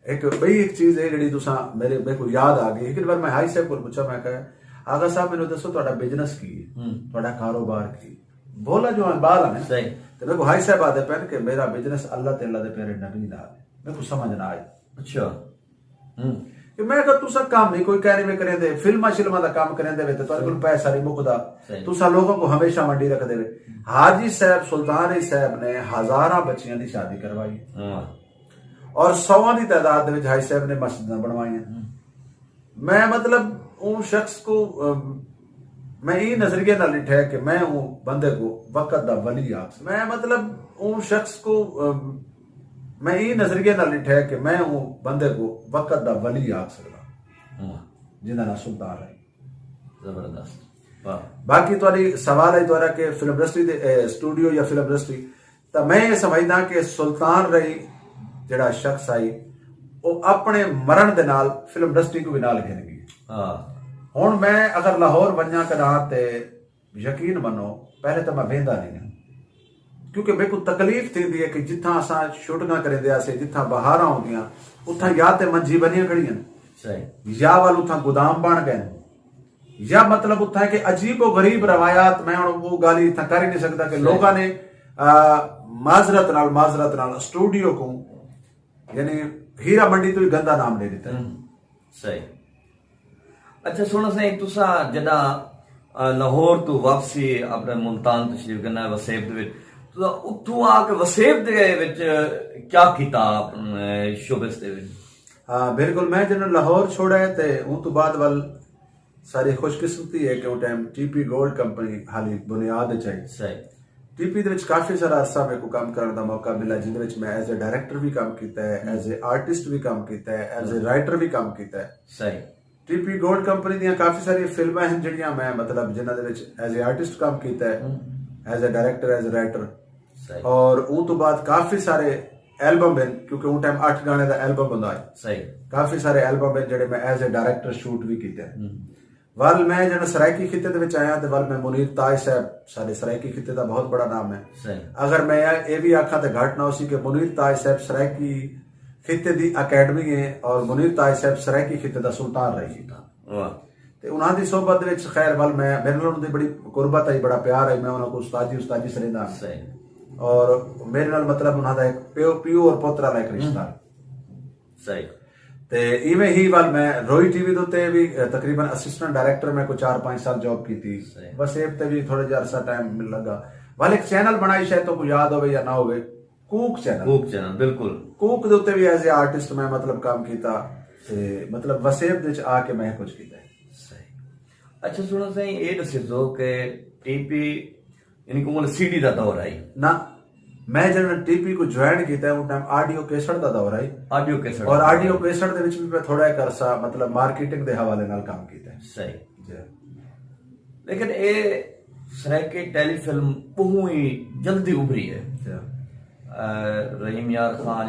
ایک ٻئی ہک چیز ہے جیڑھی تساں میرے، میکوں یاد آ ڳئی۔ ہک وار میں حاجی صاحب کول پچھا، میں کہا، "آغا صاحب، مینوں دسو تہاݙا بزنس کی ہے؟ ہوں۔ تہاݙا کاروبار کی ہے؟" بھولا جو میں ٻال ہاں نا۔ صحیح۔ تے میکوں حاجی صاحب آہدے پئن کہ میرا بزنس اللہ تے اللہ دے پیارے نبی نال ہے۔ میکوں سمجھ نہ آئی۔ اچھا۔ ہوں۔ کہ میں کہا، "تساں کم ہی کوئی کائنی وے کریندے، فلماں شلماں دا کم کریندے وے تے تہاݙے کول پیسہ نہیں مکدا۔ صحیح۔ تساں لوگوں کوں ہمیشہ ونڈی رکھدے وے۔" حاجی صاحب سلطان علی صاحب نے ہزاراں بچیاں دی شادی کروائی۔ ہاں۔ اور سواں دی تعداد دے وچ حاجی صاحب نے مسجداں بݨوائیاں۔ ہوں۔ میں مطلب اوں شخص کوں، ام، میں ایں نظریے نال ݙٹھا ہے کہ میں اوں بندے کوں وقت دا ولی آکھ سڳداں۔ میں مطلب اوں شخص کوں، ام، میں ایں نظریے نال ݙٹھا ہے کہ میں اوں بندے کوں وقت دا ولی آکھ سڳداں۔ ہاں۔ جیندا ناں سلطان ہے۔ زبردست۔ واہ۔ باقی تہاݙی سوال ہے تہاݙا کہ فلم انڈسٹری دے، اے، سٹوڈیو یا فلم انڈسٹری، تاں میں اے سمجھداں کہ سلطان رئی جیڑھا شخص ہئی، او اپݨے مرݨ دے نال فلم انڈسٹری کوں وی نال گھن ڳئی۔ ہاں۔ ہݨ میں اگر لاہور ونڄاں کݙاں تے یقین منو، پہلے تاں میں ویندا نہیں ہاں۔ کیونکہ میکوں تکلیف تھیندی ہے کہ جتھاں اساں شوٹنگاں کریندے ہاسے، جتھاں بہاراں ہوندیاں، اتھاں یا تے منجی بنیاں کھڑیاں، صحیح۔ یا ول اتھاں گودام بݨ ڳئے، یا مطلب اتھاں کہ عجیب و غریب روایات، میں ہݨ وہ ڳالھ اتھاں کر ہی نہیں سڳدا کہ صحیح۔ لوگاں نے، آ، معذرت نال، معذرت نال اسٹوڈیو کوں، یعنی ہیرا منڈی توں ہی گندا نام ݙے ݙتا ہے۔ ہوں، صحیح۔ اچھا سوہݨا سائیں، تساں جݙاں، آ، لاہور توں واپسی اپݨے ملتان تشریف گھن آئے وسیب دے وچ، تساں اتھوں آ کے وسیب دے وچ کیا کیتا اپݨے شوبز دے وچ؟ ہاں، بالکل۔ میں جݙاں لاہور چھوڑے تے اوں توں بعد ول ساری خوش قسمتی ہے کہ اوں time T P gold company حالی بنیاد اچ آئی۔ صحیح۔ ٹی پی دے وچ کافی سارا عرصہ میکوں کم کرݨ دا موقع ملا، جیندے وچ میں ایز اے ڈائریکٹر وی کم کیتا ہے، ہوں۔ ایز اے آرٹسٹ وی کم کیتا ہے، ایز اے ہوں۔ رائٹر وی کم کیتا ہے۔ صحیح۔ ٹی پی گولڈ کمپنی دیاں کافی ساری فلماں ہن جڑیاں میں، مطلب، جنہاں دے وچ ایز اے آرٹسٹ کم کیتا ہے، ہوں۔ As a director, as a writer. صحیح۔ اور اوں توں بعد کافی سارے البم ہن، کیونکہ اوں ٹائم اٹھ گانے دا البم ہوندا ہے۔ صحیح۔ کافی سارے البم ہن جڑے میں ایز اے ڈائریکٹر شوٹ وی کیتے ہیں۔ ہوں۔ ول میں جݙاں سرائیکی خطے دے وچ آیا تے ول میں منیر تاج صاحب، ساݙے سرائیکی خطے دا بہت بڑا نام ہے۔ صحیح۔ اگر میں اے وی آکھاں تے گھٹ نہ ہوسی کہ منیر تاج صاحب سرائیکی خطے دی اکیڈمی ہے اور منیر تاج صاحب سرائیکی خطے دا سلطان رہی۔ واہ۔ تے انہاں دی صحبت دے وچ خیر ول میں، میرے نال انہاں دی بڑی قربت آئی، بڑا پیار آئی، میں انہاں کوں استاد جی، استاد جی سݙیندا ہاں۔ صحیح۔ اور میرے نال مطلب انہاں دا ایک پیو، پیو اور پوترا دا ایک رشتہ۔ ہوں۔ صحیح۔ تے ایویں ہی ول میں روئی ٹی وی دے اتے وی، اے، تقریباً اسسٹنٹ ڈائریکٹر میں کوئی چار پنج سال جاب کیتی۔ صحیح۔ وسیب تے وی تھوڑا جہا عرصہ ٹائم مل لگا۔ ول ایک چینل بݨائی، شاید تہاکوں یاد ہووے یا نہ ہووے، کوک چینل۔ کوک چینل، بالکل۔ کوک دے اتے وی ایز اے آرٹسٹ میں مطلب کم کیتا۔ تے مطلب وسیب دے وچ آ کے میں کجھ کیتا ہے۔ صحیح۔ اچھا سوہݨا سائیں، اے ݙسیسو کہ ٹی پی، یعنی کہ مطلب سی ڈی دا دور آئی؟ نہ، میں جݙاں ٹی پی کوں جوائن کیتا ہے، اوں ٹائم آڈیو کیسٹ دا دور آئی۔ آڈیو کیسٹ اور دا دور آڈیو آئی۔ کیسٹ دے وچ وی میں تھوڑا ہک عرصہ مطلب مارکیٹنگ دے حوالے نال کم کیتا ہے۔ صحیح۔ جی۔ لیکن اے سرائیکی ٹیلی فلم ٻہوں ہی جلدی ابھری ہے۔ جی۔ اے، رحیم یار خان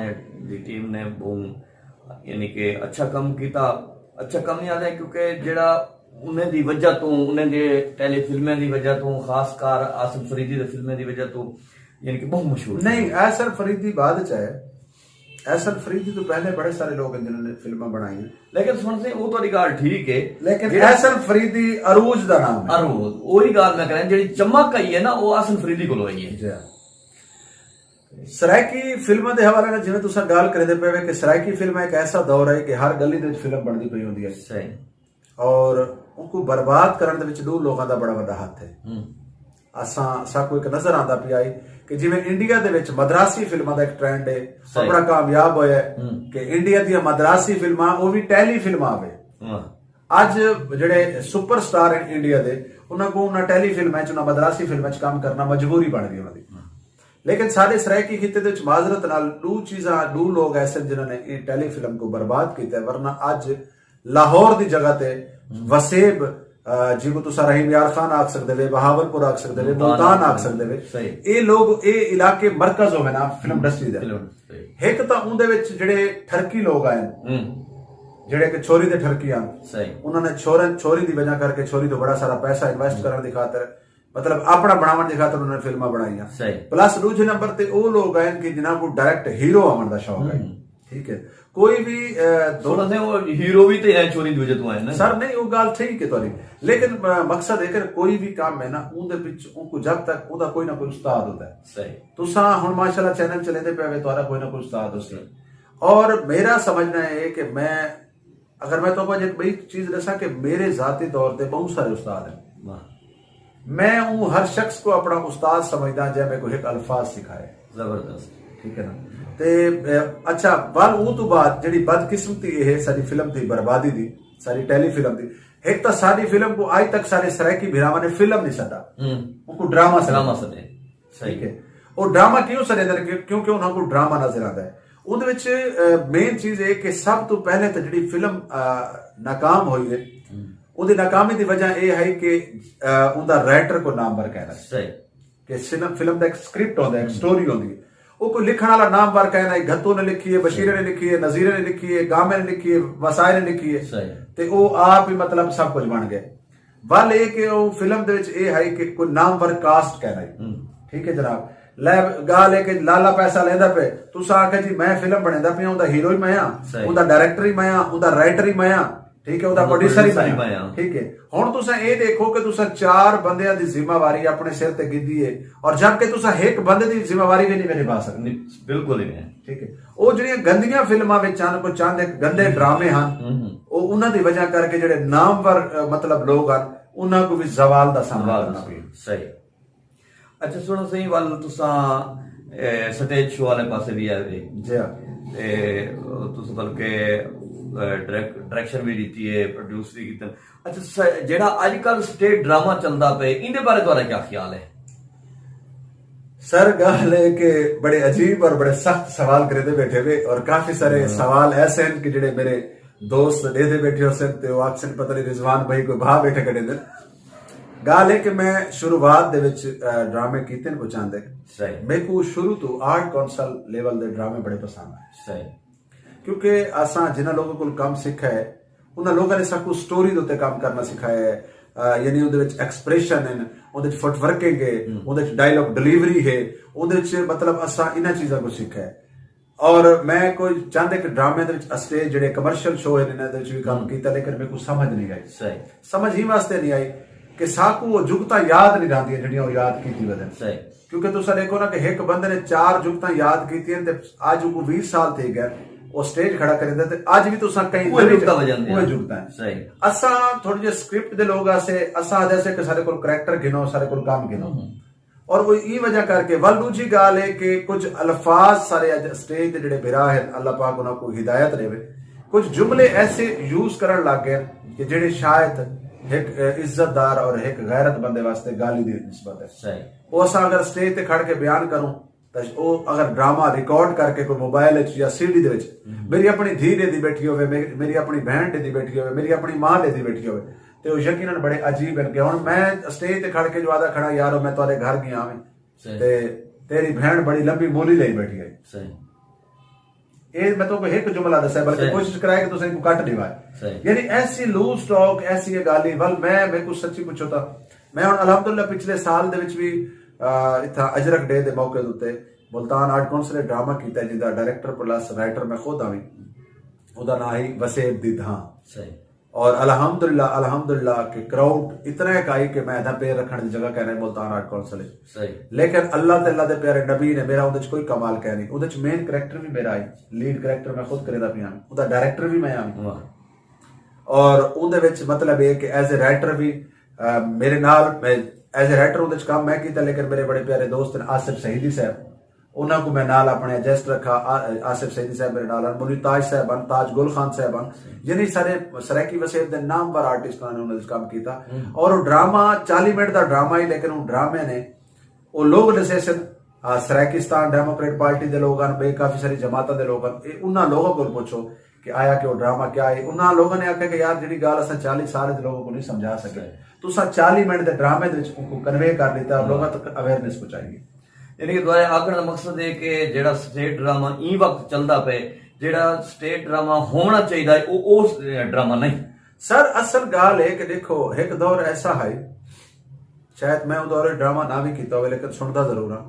دی ٹیم نے ٻہوں، یعنی کہ اچھا کم کیتا۔ اچھا کم یاد ہے کیونکہ جڑا انہیں دی وجہ توں، انہیں دے ٹیلی فلمیں دی وجہ توں، خاص کر آصف فریدی دے فلمیں دی وجہ توں، یعنی کہ بہت مشہور تھی۔ نہیں، احسن فریدی بعد چ آئے۔ احسن فریدی تو پہلے بڑے سارے لوگ ہیں جنہوں نے فلمیں بنائی ہیں۔ لیکن سوہݨا سائیں، وہ تہاݙی ڳالھ ٹھیک ہے۔ لیکن جڑا احسن فریدی عروج دا نام ہے۔ عروج، وہی ڳالھ میں کریں، جڑی چمک آئی ہے نا، وہ احسن فریدی کولوں آئی ہے۔ جی ہاں۔ سرائیکی فلماں دے حوالے نال جویں تساں ڳالھ کریندے پئے وے کہ سرائیکی فلم ایک ایسا دور ہے کہ ہر گلی دے وچ فلم بݨدی پئی ہوندی ہے۔ صحیح۔ اور اونکوں برباد کرݨ دے وچ ݙو لوکاں دا بڑا وݙا ہتھ ہے۔ ہوں۔ اساں، ساکوں ہک نظر آندا پیا ہے کہ جویں انڈیا دے وچ مدراسی فلماں دا ایک ٹرینڈ ہے، صحیح۔ بڑا کامیاب ہویا ہے ہوں۔ کہ انڈیا دیاں مدراسی فلماں، او وی ٹیلی فلماں آوے۔ ہاں۔ اڄ جڑے سپر سٹار ہیں انڈیا دے، انہاں کوں انہاں ٹیلی فلماں وچ، انہاں مدراسی فلماں وچ کم کرنا مجبوری بݨ ڳئی انہاں دی۔ ہاں۔ لیکن ساݙے سرائیکی خطے دے وچ معذرت نال ݙو چیزاں، ݙو لوگ ایسے ہن جنہاں نے ایں ٹیلی فلم کوں برباد کیتا ہے، ورنہ اڄ لاہور دی جگہ تے ہوں۔ وسیب، آ، جیکوں تساں رحیم یار خان آکھ سڳدے وے، بہاول پور آکھ سڳدے وے، ملتان ملتان آکھ آکھ سڳدے وے۔ صحیح۔ اے لوگ، اے علاقے مرکز ہووے نا فلم انڈسٹری دے۔ Film industry. ہک تاں اوندے وچ جڑے ٹھرکی لوگ آئے ہن، ہوں۔ جڑے کہ چھوری دے ٹھرکی ہن، صحیح۔ انہاں نے چھورے، چھوری دی وجہ کر کے چھوری تو بڑا سارا پیسہ انویسٹ ہوں۔ کرݨ دی خاطر، مطلب، اپݨا بݨاوݨ دی خاطر انہاں نے فلماں بݨائیاں۔ صحیح۔ پلس ݙوجھے نمبر تے او لوگ آئے ہن کہ جنہاں کوں ڈائریکٹ ہیرو آوݨ دا شوق ہے۔ ہوں۔ ٹھیک ہے۔ کوئی بھی، اے، دو سوہݨا سائیں، او ہیرو وی تے ہیں چھوری دی وجہ توں آئے نا۔ سر، نہیں، او ڳالھ ٹھیک ہے تہاݙی۔ لیکن، اے، مقصد ہے کہ کوئی بھی کم ہے نا، اوندے وچ اونکوں جب تک اوندا کوئی نہ کوئی استاد ہوندا ہے۔ صحیح۔ تساں ہݨ ماشاءاللہ چینل چلیندے پئے وے، تہاݙا کوئی نہ کوئی استاد ہوسی۔ صحیح۔ اور میرا سمجھنا ہے کہ میں، اگر میں تہاکوں اڄ ہک ٻئی چیز ݙساں کہ میرے ذاتی طور تے ٻہوں سارے استاد ہیں۔ واہ۔ میں اوں ہر شخص کوں اپݨا استاد سمجھداں جئیں میکوں ہک الفاظ سکھائے۔ زبردست۔ ٹھیک ہے نا؟ تے، اے، اچھا، ول اوں توں بعد جڑی بدقسمتی اے ہے ساݙی فلم دی بربادی دی، ساݙی ٹیلی فلم دی، ہک تاں ساݙی فلم کوں اڄ تک ساݙے سرائیکی بھراواں نے فلم نہیں سݙا۔ ہوں۔ اونکوں ڈرامہ سݙا۔ ڈرامہ سݙے۔ صحیح۔ ٹھیک ہے۔ او ڈرامہ کیوں سݙیندے نے؟ کیوں-، کیونکہ انہاں کوں ڈرامہ نظر آندا ہے۔ اوندے وچ، اے، مین چیز اے کہ سب توں پہلے تاں جڑی فلم، اے، ناکام ہوئی ہے، ہوں۔ اوندی ناکامی دی وجہ اے ہے کہ، اے، اوندا رائٹر کوئی نامور کائنی۔ صحیح۔ کہ سن-، فلم دا ایک سکرپٹ ہوندا ہے، ایک ہوں۔ سٹوری ہوندی ہے۔ او کوئی لکھݨ والا نامور کائنی، گھتو نے لکھی ہے، بشیرے نے لکھی ہے، نذیرے نے لکھی ہے، گامے نے لکھی ہے، وسائے نے لکھی ہے۔ صحیح۔ تے او آپ ہی مطلب سب کجھ بݨ ڳئے۔ ول اے کہ او فلم دے وچ اے ہے کہ کوئی نامور کاسٹ کائنی۔ ہوں۔ ٹھیک ہے جناب۔ لے، ڳالھ ہے کہ لالا پیسہ لیندا پئے، تساں آکھیا جی میں فلم بݨیندا پیاں، اوندا ہیرو ہی میں ہاں، اوندا ڈائریکٹر ہی میں ہاں، اوندا رائٹر ہی میں ہاں، ٹھیک ہے، اوندا پروڈیوسر ہی میں ہاں۔ ٹھیک ہے، ہݨ تساں اے ݙیکھو کہ تساں چار بندیاں دی ذمہ واری اپݨے سر تے گھدی ہے، اور جبکہ تساں ہک بندے دی ذمہ واری وی نہیں نبھا سڳدے۔ بالکل ہی نہیں۔ ٹھیک ہے، او جڑیاں گندیاں فلماں وچ ہن، کوئی چند ہک گندے ڈرامے ہن، او انہاں دی وجہ کر کے جڑے نامور، مطلب، لوگ ہن، انہاں کوں وی زوال دا سامنا کرنا پیا۔ صحیح۔ اچھا سنو سائیں، ول تساں سٹیج شو والے پاسے بھی آئے ہوئے۔ جی ہاں۔ تے تساں بلکہ ڈائریکشن بھی دیتی ہے، پروڈیوس بھی کیتا۔ اچھا، جڑا اج کل سٹیج ڈرامہ چلدا پے، ایندے بارے تہاڈا کیا خیال ہے؟ سر، گالھ ہے کہ بڑے عجیب اور بڑے سخت سوال کریندے بیٹھے وے، اور کافی سارے سوال ایسے ہیں کہ جڑے میرے دوست ڈیدے بیٹھے ہو سن تے وہ آکھسن پتہ نہیں رضوان بھائی کوئی بھا بیٹھے کھڑے دن۔ گالھ ہے کہ میں شروعات دے وچ ڈرامے کیتے ہیں پہنچاندے، میکو شروع تو آرٹ کونسل لیول دے ڈرامے بڑے پسند آئے۔ کیونکہ اساں جنہاں لوگوں کول کم سکھا ہے، انہاں لوگاں نے ساکوں سٹوری دے اتے کم کرنا سکھایا ہے۔ یعنی اوندے وچ ایکسپریشن ہیں، اوندے وچ فٹ ورکنگ ہے، اوندے وچ ڈائیلاگ ڈیلیوری ہے، اوندے وچ، مطلب، اساں انہاں چیزاں کو سکھا ہے۔ اور میں کوئی چند ایک ڈرامے دے وچ اسٹیج جڑے کمرشل شو ہیں انہاں دے وچ بھی کم کیتا، لیکن میکوں سمجھ نہیں آئی۔ سمجھ ہی واسطے نہیں آئی کہ ساکوں وہ جگتاں یاد نہیں رہندیاں جڑیاں وہ یاد کیتی ودن۔ کیونکہ تساں ڈیکھو نا کہ ہک بندے نے چار جگتاں یاد کیتیاں تے اج کو ویہہ سال تھی گئے، وہ سٹیج کھڑا کریندا تے اج بھی تساں کہیں اوہ جگتاں وجن اوہ جگتاں ہیں۔ اساں تھوڑے جے سکرپٹ دے لوگ آسے، اساں آدھے سے کہ سارے کول کریکٹر گھنو، سارے کول کام گھنو۔ اور وہ ای وجہ کر کے ول دوجی گال ہے کہ کچھ الفاظ سارے اج سٹیج دے جڑے بھرا ہیں، اللہ پاک انہاں کو ہدایت دے، کچھ جملے ایسے یوز کرن لگ گئے کہ جڑے شاید ایک عزت دار اور ایک غیرت بندے واسطے گالی دی نسبت ہے۔ وہ اساں اگر سٹیج تے کھڑ کے بیان کروں، تے او اگر ڈرامہ ریکارڈ کر کے کوئی موبائل وچ یا سی ڈی دے وچ میری اپنی دھی ڈیدی بیٹھی ہوے، میری اپنی بہن ڈیدی بیٹھی ہوے، میری اپنی ماں ڈیدی بیٹھی ہوے، تے او یقیناً بڑے عجیب ہیں کہ ہن میں سٹیج تے کھڑ کے جو آدھا کھڑا، یارو میں تہاڈے گھر گیا ہاں تے تیری بہن بڑی لمبی مولی لئی بیٹھی ہے۔ اے میں تو ایک جملہ دسا بلکہ کوشش کرائے کہ تساں کو کٹ ڈیوائے۔ یعنی ایسی لوز ٹاک، ایسی یہ گالی، ول میں میرے کو سچی پوچھو تا، میں ہن الحمدللہ پچھلے سال دے وچ بھی اتھا اجرک ڈے دے موقع دے اتے ملتان آرٹ کونسل ڈرامہ کیتا ہے، جندا ڈائریکٹر پلس رائٹر میں خود آویں۔ اوندا ناں ہی وسیب دی دھاں۔ اور الحمدللہ، الحمدللہ کہ کراؤڈ اتنا ایک آئی کہ میں ادھا پیر رکھن دی جگہ کہنے ملتان آرٹ کونسل وچ۔ لیکن اللہ تے اللہ دے پیارے نبی نے، میرا اودے وچ کوئی کمال کہہ نہیں۔ اودے وچ مین کریکٹر بھی میرا ہی، لیڈ کریکٹر میں خود کریندا پیا ہاں، اوندا ڈائریکٹر بھی میں ہاں۔ اور اودے وچ مطلب یہ کہ ایز اے رائٹر بھی میرے نال، ایز اے رائٹر اودے وچ کام میں کیتا، لیکن میرے بڑے پیارے دوست ہیں آصف سعیدی صاحب، انہاں کو میں نال اپنے ایڈجسٹ رکھا۔ آ-، آصف سعیدی صاحب میرے نال ہیں، منیر تاج صاحب ہیں، تاج گل خان صاحب ہیں، یعنی سارے سرائیکی وسیب دے نامور آرٹسٹ نے انہاں وچ کام کیتا۔ اور وہ ڈرامہ چالی منٹ دا ڈرامہ ہی، لیکن وہ ڈرامے نے وہ لوگ ڈسے سن، آ، سرائیکستان ڈیموکریٹ پارٹی دے لوگ ہیں، بے کافی ساری جماعتاں دے لوگ ہیں، اے انہاں لوگوں کو پوچھو کہ آیا کہ وہ ڈرامہ کیا ہے۔ انہاں لوگوں نے آکھیا کہ یار جڑی گال اساں چالی سال دے لوگوں کو نہیں سمجھا سکے، تو اساں چالی منٹ دے ڈرامے دے وچ کو کنوے کر لیتا اور لوگوں تک اویئرنیس پہنچائی ہے۔ یعنی کہ تہاڈے آکھݨ دا مقصد ہے کہ جیڑھا سٹیج ڈرامہ ایں وقت چلدا پئے، جیڑھا سٹیج ڈرامہ ہووݨا چاہیدا ہے، او او ڈرامہ نہیں۔ سر، اصل ڳالھ ہے کہ ݙیکھو، ہک دور ایسا ہئی، شاید میں اوں دور وچ ڈرامہ نہ وی کیتا ہووے، لیکن سݨدا ضرور ہاں۔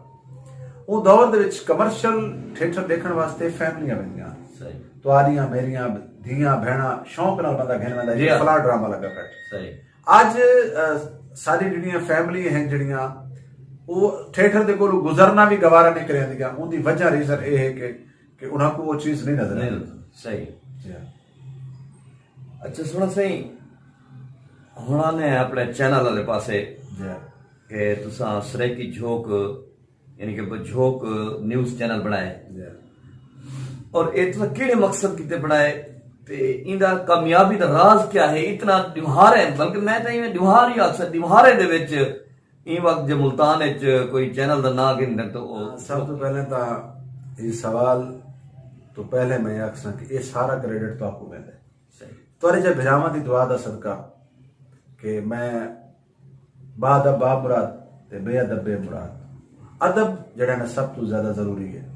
اوں دور دے وچ کمرشل تھیٹر ݙیکھݨ واسطے فیملیاں ویندیاں ہن۔ تہاݙیاں، میریاں دھیاں، بھیݨاں، شوق نال بندہ گھن ویندا ہے کہ فلاں ڈرامہ لڳا کھڑا۔ اڄ، آ، ساری جڑیاں فیملی ہیں جڑیاں، او تھیٹر دے کولوں گزرنا وی گوارا نہیں کریندیاں۔ اوندی وجہ ریزن اے ہے کہ، کہ انہاں کوں او چیز نہیں نظر آندی۔ صحیح۔ اچھا سݨو سائیں، ہݨ آنے اپݨے چینل والے پاسے کہ تساں سرائیکی جھوک، یعنی کہ جھوک نیوز چینل بݨائے۔ اور اے تساں کیڑھے مقصد کیتے بݨائے تے ایندا کامیابی دا راز کیا ہے؟ اتنا ݙیوہارے، بلکہ میں تاں ایویں ݙیوہار ہی آکھساں، ݙیوہارے دے وچ ایں وقت جے ملتان وچ کوئی چینل دا ناں گھن ݙن تاں او سب توں پہلے تاں اے سوال توں پہلے میں آکھساں کہ اے سارا کریڈٹ تہاکوں ویندا ہے۔ تہاݙے جے بھراواں دی دعا دا صدقہ کہ میں با ادب با مراد تے بے ادب بے مراد۔ ادب جڑا نا سب توں زیادہ ضروری ہے۔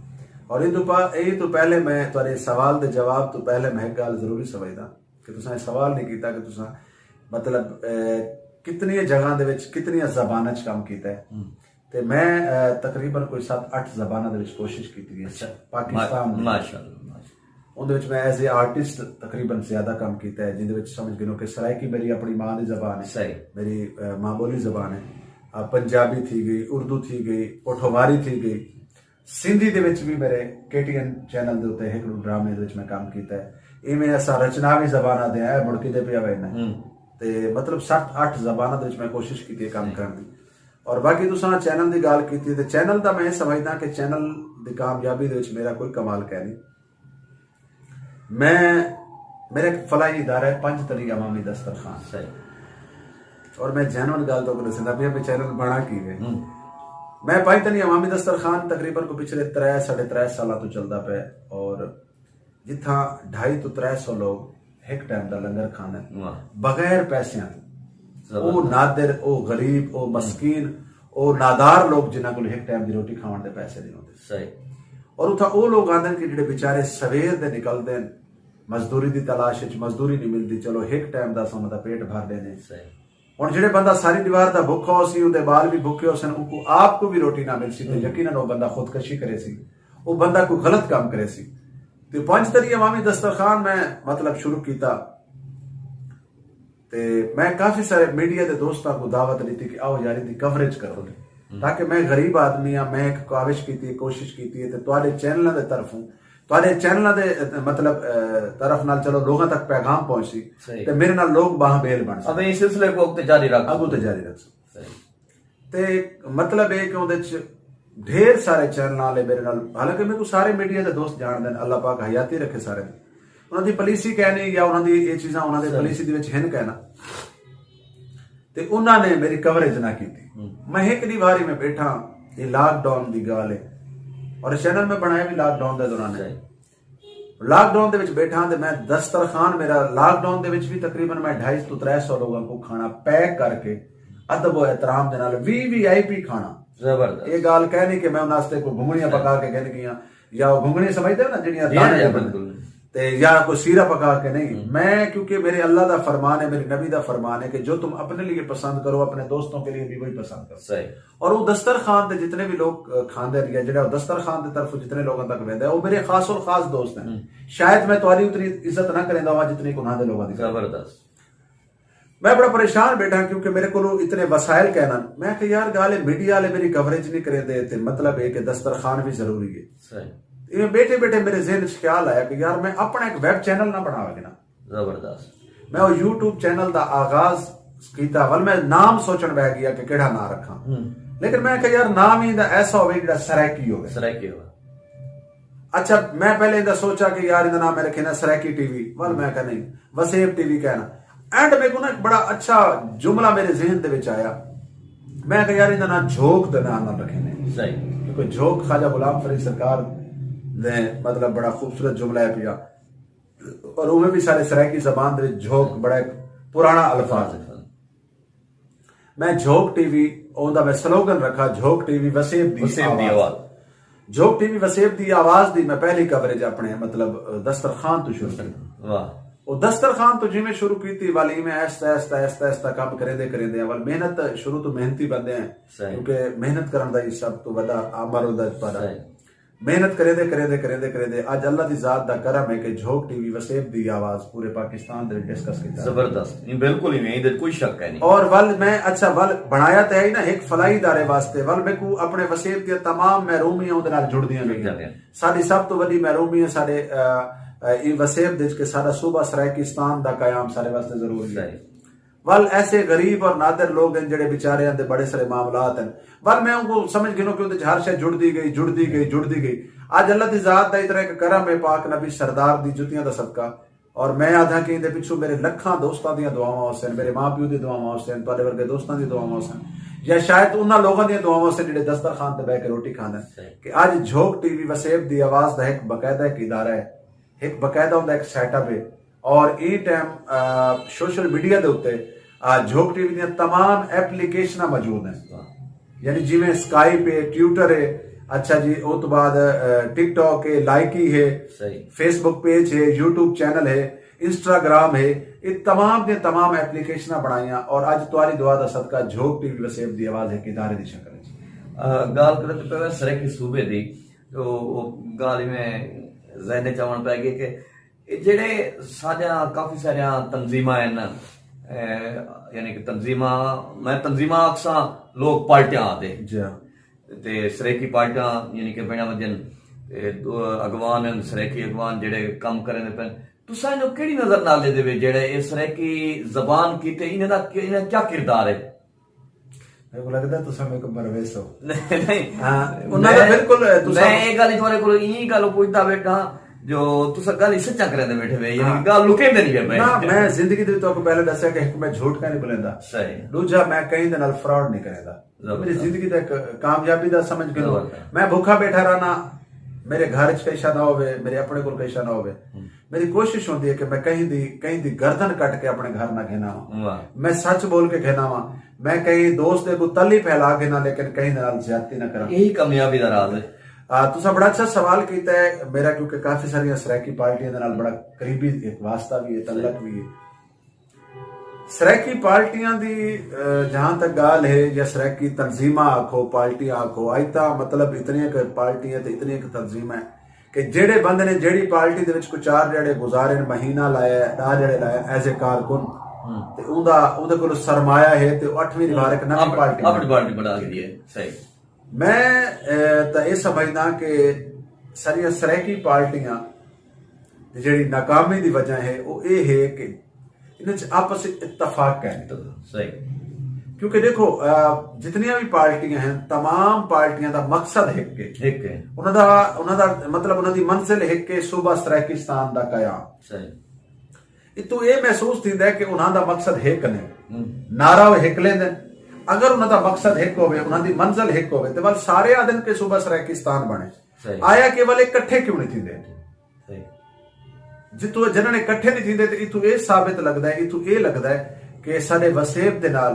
اور ایں توں پا-، ایں توں پہلے میں تہاݙے سوال دے جواب توں پہلے میں ہک ڳالھ ضروری سمجھدا کہ تساں اے سوال نہیں کیتا کہ تساں مطلب، اے، کتنی جگہاں دے وچ کتنی زباناں وچ کم کیتا ہے۔ تے میں تقریباً کوئی ست اٹھ زباناں دے وچ کوشش کیتی ہے پاکستان دے وچ۔ اندے وچ میں ایز اے آرٹسٹ تقریباً زیادہ کم کیتا ہے، جیندے وچ سمجھ گھنو کہ سرائیکی میری اپݨی ماں دی زبان ہے، میری ماں ٻولی زبان ہے۔ پنجابی تھی ڳئی، اردو تھی ڳئی، پوٹھواری تھی ڳئی۔ سندھی دے وچ وی میرے کے ٹی این چینل دے اتے ہک ݙو ڈرامے دے وچ میں کم کیتا ہے۔ ایویں اساں رچناوی زباناں دے ہیں، مڑ کدے پیا ویندے ہیں۔ تے مطلب ست اٹھ زباناں دے وچ میں کوشش کیتی ہے کم کرݨ دی۔ اور باقی تساں چینل دی ڳالھ کیتی ہے تے چینل دا میں اے سمجھداں کہ چینل دی کامیابی دے وچ میرا کوئی کمال کائنی۔ میں میرا ہک فلاحی ادارہ ہے پنج تلی عوامی دسترخوان۔ اور میں جینون گالھ تہاکوں ڈسیندا پیاں بھئی چینل بنڑا کیویں۔ میں پنج تلی عوامی دسترخوان تقریبا کوئی پچھلے ترے ساڈے ترے سالاں توں چلدا پئے اور جتھاں ڈھائی توں ترے سو لوگ ہک ٹائم دا لنگر کھاندن بغیر پیسیاں توں۔ او نادر، او غریب، او مسکین، او نادار لوگ جنہاں کول ہک ٹائم دی روٹی کھاونڑ دے پیسے نی ہوندے۔ اور اتھاں او لوگ آندن کہ جیڑھے بیچارے سویر دے نکلدن مزدوری دی تلاش اچ، مزدوری نی ملدی، چلو ہک ٹائم دا اساں انہاں دا پیٹ بھر ڈینے۔ ہن جیڑھے بندہ ساری دیوار دا بھکھا ہوسی، اوندے بال وی بھکھے ہوسن، اونکوں آپ کوں وی روٹی نہ ملسی تے یقینا او بندہ خودکشی کریسی، او بندہ کوئی غلط کم کریسی۔ تے پنج تلی عوامی دسترخوان میں مطلب شروع کیتا۔ تے میں کافی سارے میڈیا دے دوستاں کوں دعوت ڈتی کہ آؤ یار ایندی کوریج کرو تاکہ میں غریب آدمی ہاں، میں ہک کاوش کیتی ہے، کوشش کیتی ہے تے تہاڈے چینلاں دے طرفوں، تہاڈے چینلاں دے مطلب طرف نال چلو لوگاں تک پیغام پہنچسی تے میرے نال لوگ باہاں بیل بنڑسن۔ اب ایں سلسلے کوں اگتے جاری رکھ۔ اگوں تے جاری رکھسوں۔ تے مطلب اے کہ اوندے اچ ڈھیر سارے چینل آلے میرے نال، حالانکہ میکوں سارے میڈیا دے دوست جانڑدن، اللہ پاک حیاتی رکھے سارے دی۔ انہاں دی پالیسی کائنی یا انہاں دی اے چیزاں انہاں دے پالیسی دے وچ ہن کائنا۔ تے انہاں نے میری کوریج نہ کیتی۔ میں ہک ڈینہہ واری میں بیٹھاں، اے لاک ڈاؤن دی گالھ اے اور چینل میں بنڑایا وی لاک ڈاؤن دے دوران اے۔ لاک ڈاؤن دے وچ بیٹھاں تے میں دسترخوان میرا لاک ڈاؤن دے وچ وی تقریبا میں ڈھائی سو توں ترے سو لوگاں کوں کھانا پیک کر کے ادب و احترام دے نال وی وی آئی پی کھانا۔ زبردست۔ اے گالھ کائنی کہ میں انہاں واسطے کوئی گھنگنڑیاں پکا کے گھن گیاں یا او گھنگنڑیاں سمجھدے ہو نا جیڑھیاں دانے دے بندے تے یا کوئی سیرا پکا کے نہیں۔ میں کیونکہ میرے اللہ دا فرمان ہے، میرے نبی دا فرمان ہے کہ جو تم اپنے لیے پسند کرو اپنے دوستوں کے لیے بھی وہی پسند کرو۔ اور او دسترخوان تے جتنے وی لوگ کھاندے ہن یا جیڑھا او دسترخوان دی طرفوں جتنے لوگاں تک ویندا ہے او میرے خاص الخاص دوست ہن۔ شاید میں تہاڈی اتنی عزت نہ کریندا ہواں جتنی کہ انہاں دے لوگاں دی۔ زبردست۔ میں بڑا پریشان بیٹھاں کیونکہ میرے کولوں اتنے وسائل کائنن۔ میں آکھیا یار گالھ اے میڈیا آلے میری کوریج نی کریندے تے مطلب اے کہ دسترخوان وی ضروری اے۔ ایویں بیٹھے بیٹھے میرے ذہن اچ خیال آیا کہ یار میں اپنا ہک ویب چینل نہ بنڑاواں کینا۔ زبردست۔ میں او یوٹیوب چینل دا آغاز کیتا، ول میں نام سوچنڑ بہہ گیا کہ کیڑھا ناں رکھاں۔ لیکن میں آکھیا یار نام ہی ایندا ایسا ہووے جیڑھا سرائیکی ہووے۔ سرائیکی ہووے۔ اچھا میں پہلے ایندا سوچا کہ یار ایندا ناں میں رکھینا سرائیکی ٹی وی، ول میں آکھیا نہیں وسیب ٹی وی کائنا۔ اینڈ میکوں نا ہک بڑا اچھا جملہ میرے ذہن دے وچ آیا۔ میں آکھیا یار ایندا ناں جھوک دے ناں نال رکھینے۔ صحیح۔ کیونکہ جھوک خواجہ غلام فرید سرکار دے مطلب بڑا خوبصورت جملہ ہے پیا۔ اور اوویں وی ساڈے سرائیکی زبان دے وچ جھوک بڑا ہک پرانا الفاظ ہے۔ میں جھوک ٹی وی اوندا میں سلوگن رکھا جھوک ٹی وی وسیب دی آواز۔ جھوک ٹی وی وسیب دی آواز دی میں پہلی کوریج اپنے مطلب دسترخوان توں شروع کیتی۔ او دسترخوان توں جیویں شروع کیتی ول ایویں آہستہ آہستہ آہستہ آہستہ کم کریندے کریندے ول محنت شروع توں محنتی بندے ہیں کیونکہ محنت کرن دا ہی سب توں وڈا عمل ہوندا ہے تہاڈا۔ محنت کریندے کریندے کریندے کریندے اج اللہ دی ذات دا کرم ہے کہ جھوک ٹی وی وسیب دی آواز پورے پاکستان دے وچ ڈسکس کیتا۔ زبردست۔ ایں بالکل ایویں ایں دے وچ کوئی شک کائنی۔ اور ول میں اچھا ول بنڑایا تے ہئی نا ہک فلاحی ادارے واسطے ول میکوں اپنے وسیب دیاں تمام محرومیاں اوندے نال جڑدیاں گئیاں۔ ساڈی سب توں وڈی محرومی ہے ساڈے ایں وسیب دے وچ کہ ساڈا صوبہ سرائیکستان دا قیام ساڈے واسطے ضروری ہے۔ ول ایسے غریب اور نادر لوگ ہن جیڑھے بیچاریاں دے بڑے سارے معاملات ہن۔ ول میں اونکوں سمجھ گھنوں کہ اوندے وچ ہر شے جڑدی گئی، جڑدی گئی، جڑدی گئی۔ اج اللہ دی ذات دا اتنا ہک کرم ہے پاک نبی سردار دی جتیاں دا صدقہ۔ اور میں آدھاں کہ ایندے پچھوں میرے لکھاں دوستاں دیاں دعاواں ہوسن، میرے ماں پیو دی دعاواں ہوسن، تہاڈے ورگے دوستاں دی دعاواں ہوسن، یا شاید انہاں لوگاں دیاں دعاواں ہوسن جیڑھے دسترخوان تے بہہ کے روٹی کھاندن۔ کہ اج جھوک ٹی وی وسیب دی آواز دا ہک باقاعدہ ہک ادارہ ہے، ہک باقاعدہ اوندا ہک سیٹ اپ ہے۔ اور ایں ٹائم سوشل میڈیا دے اتے جھوک ٹی وی دیاں تمام ایپلیکیشناں موجود ہیں، یعنی جیویں سکائپ ہے، ٹیوٹر ہے، اچھا جی او تو بعد ٹک ٹاک ہے، لائکی ہے، فیس بک پیج ہے، یوٹیوب چینل ہے، انسٹاگرام ہے، یہ تمام دے تمام ایپلیکیشناں بنائیاں اور اج تہاڈی دعا دا صدقہ جھوک ٹی وی وسیب دی آواز ہک ادارے دی شکل وچ۔ ڳالھ کریندے پئے ہو سرائیکی صوبے دی، تو او ڳالھ ایویں ذہن اچ آوݨ پئے ڳئی کہ اے جیڑھے ساݙیاں کافی ساریاں تنظیماں ہن، اے، یعنی کہ تنظیماں، میں تنظیماں آکھساں، لوک پارٹیاں آہدے۔ جی ہاں۔ تے سرائیکی پارٹیاں یعنی کہ بݨیاں ودیاں ہن، تے دو اڳواݨ ہن، سرائیکی اڳواݨ جیڑھے کم کریندے پئن۔ تساں اینوں کیڑھی نظر نال ݙیہدے وے جیڑھے اے سرائیکی زبان کیتے انہاں دا، انہاں کیا کردار ہے؟ میکوں لڳدا تساں میکوں مرویسو۔ نہیں، نہیں۔ ہاں، انہاں دا میں، بالکل، تساں میں اے ڳالھ تہاݙے کولوں ایں ڳالھوں پچھدا ویٹھاں جو تساں ڳالھ سچاں کریندے ویٹھے وے، یعنی ہاں۔ ڳالھ لکیندے نہیں پئے۔ نہ، میں زندگی دے وچ تہاکوں پہلے ݙسیا کہ ہک، میں جھوٹ کائنی ٻولیندا۔ صحیح۔ ݙوجھا، میں کہیں دے نال فراڈ نہیں کریندا۔ زبردست۔ میری زندگی دا ایک کامیابی دا سمجھ گھنو۔ زبردست۔ میں بھوکا بیٹھا رہنا، میرے گھر اچ پیسہ نہ ہووے، میرے اپنے کول پیسہ نہ ہووے، ہوں۔ میری کوشش ہوندی ہے کہ میں کہیں دی، کہیں دی گردن کٹ کے اپنے گھر نہ گھن آواں۔ واہ۔ میں سچ بول کے گھن آواں۔ میں کہیں دوست دے اڳوں تلی پھیلا گھناں، لیکن کہیں دے نال زیادتی نہ کراں۔ یہی کامیابی دا راز ہے۔ آ، تساں بڑا اچھا سوال کیتا ہے میرا، کیونکہ کافی ساریاں سرائیکی پارٹیاں دے نال بڑا قریبی ایک واسطہ بھی ہے، تعلق بھی ہے۔ سرائیکی پارٹیاں دی، آ، جہاں تک ڳالھ ہے، یا سرائیکی تنظیماں آکھو، پارٹیاں آکھو، اڄ تاں مطلب اتنیاں کہ پارٹیاں تے اتنیاں کہ تنظیماں ہیں کہ جیڑھے بندے نے جیڑھی پارٹی دے وچ کوئی چار ݙیہاڑے گزارے نے، مہینہ لایا ہے، ݙاہ ݙیہاڑے لایا ایز اے کارکن، ہوں۔ تے اوندا، اوندے کول سرمایہ ہے تے او اٹھویں دی وار ہک نویں اپݨی، پارٹی اپݨی بݨا، پارٹی بݨا گھدی ہے۔ صحیح۔ میں، اے، تاں اے سمجھداں کہ ساریاں سرائیکی پارٹیاں دی جیڑھی ناکامی دی وجہ ہے، او اے ہے کہ انہاں اچ آپس اچ اتفاق کائنی۔ صحیح۔ کیونکہ ݙیکھو، آ، جتنیاں وی پارٹیاں ہن، تمام پارٹیاں دا مقصد ہک ہے۔ ہک ہے۔ انہاں دا، انہاں دا مطلب، انہاں دی منزل ہک ہے، صوبہ سرائیکستان دا قیام۔ صحیح۔ اتوں اے محسوس تھیندا ہے کہ انہاں دا مقصد ہک نے، ہوں۔ نعرہ او ہک لیندن۔ اگر انہاں دا مقصد ہک ہووے، انہاں دی منزل ہک ہووے، تے ول سارے آہدن کہ صوبہ سرائیکستان بݨے۔ صحیح۔ آیا کہ ول اکٹھے کیوں نہیں تھیندے؟ صحیح۔ جتوں جنہاں نے اکٹھے نہیں تھیندے، تے اتوں اے ثابت لڳدا ہے، اتوں اے لڳدا ہے کہ ساݙے وسیب دے نال،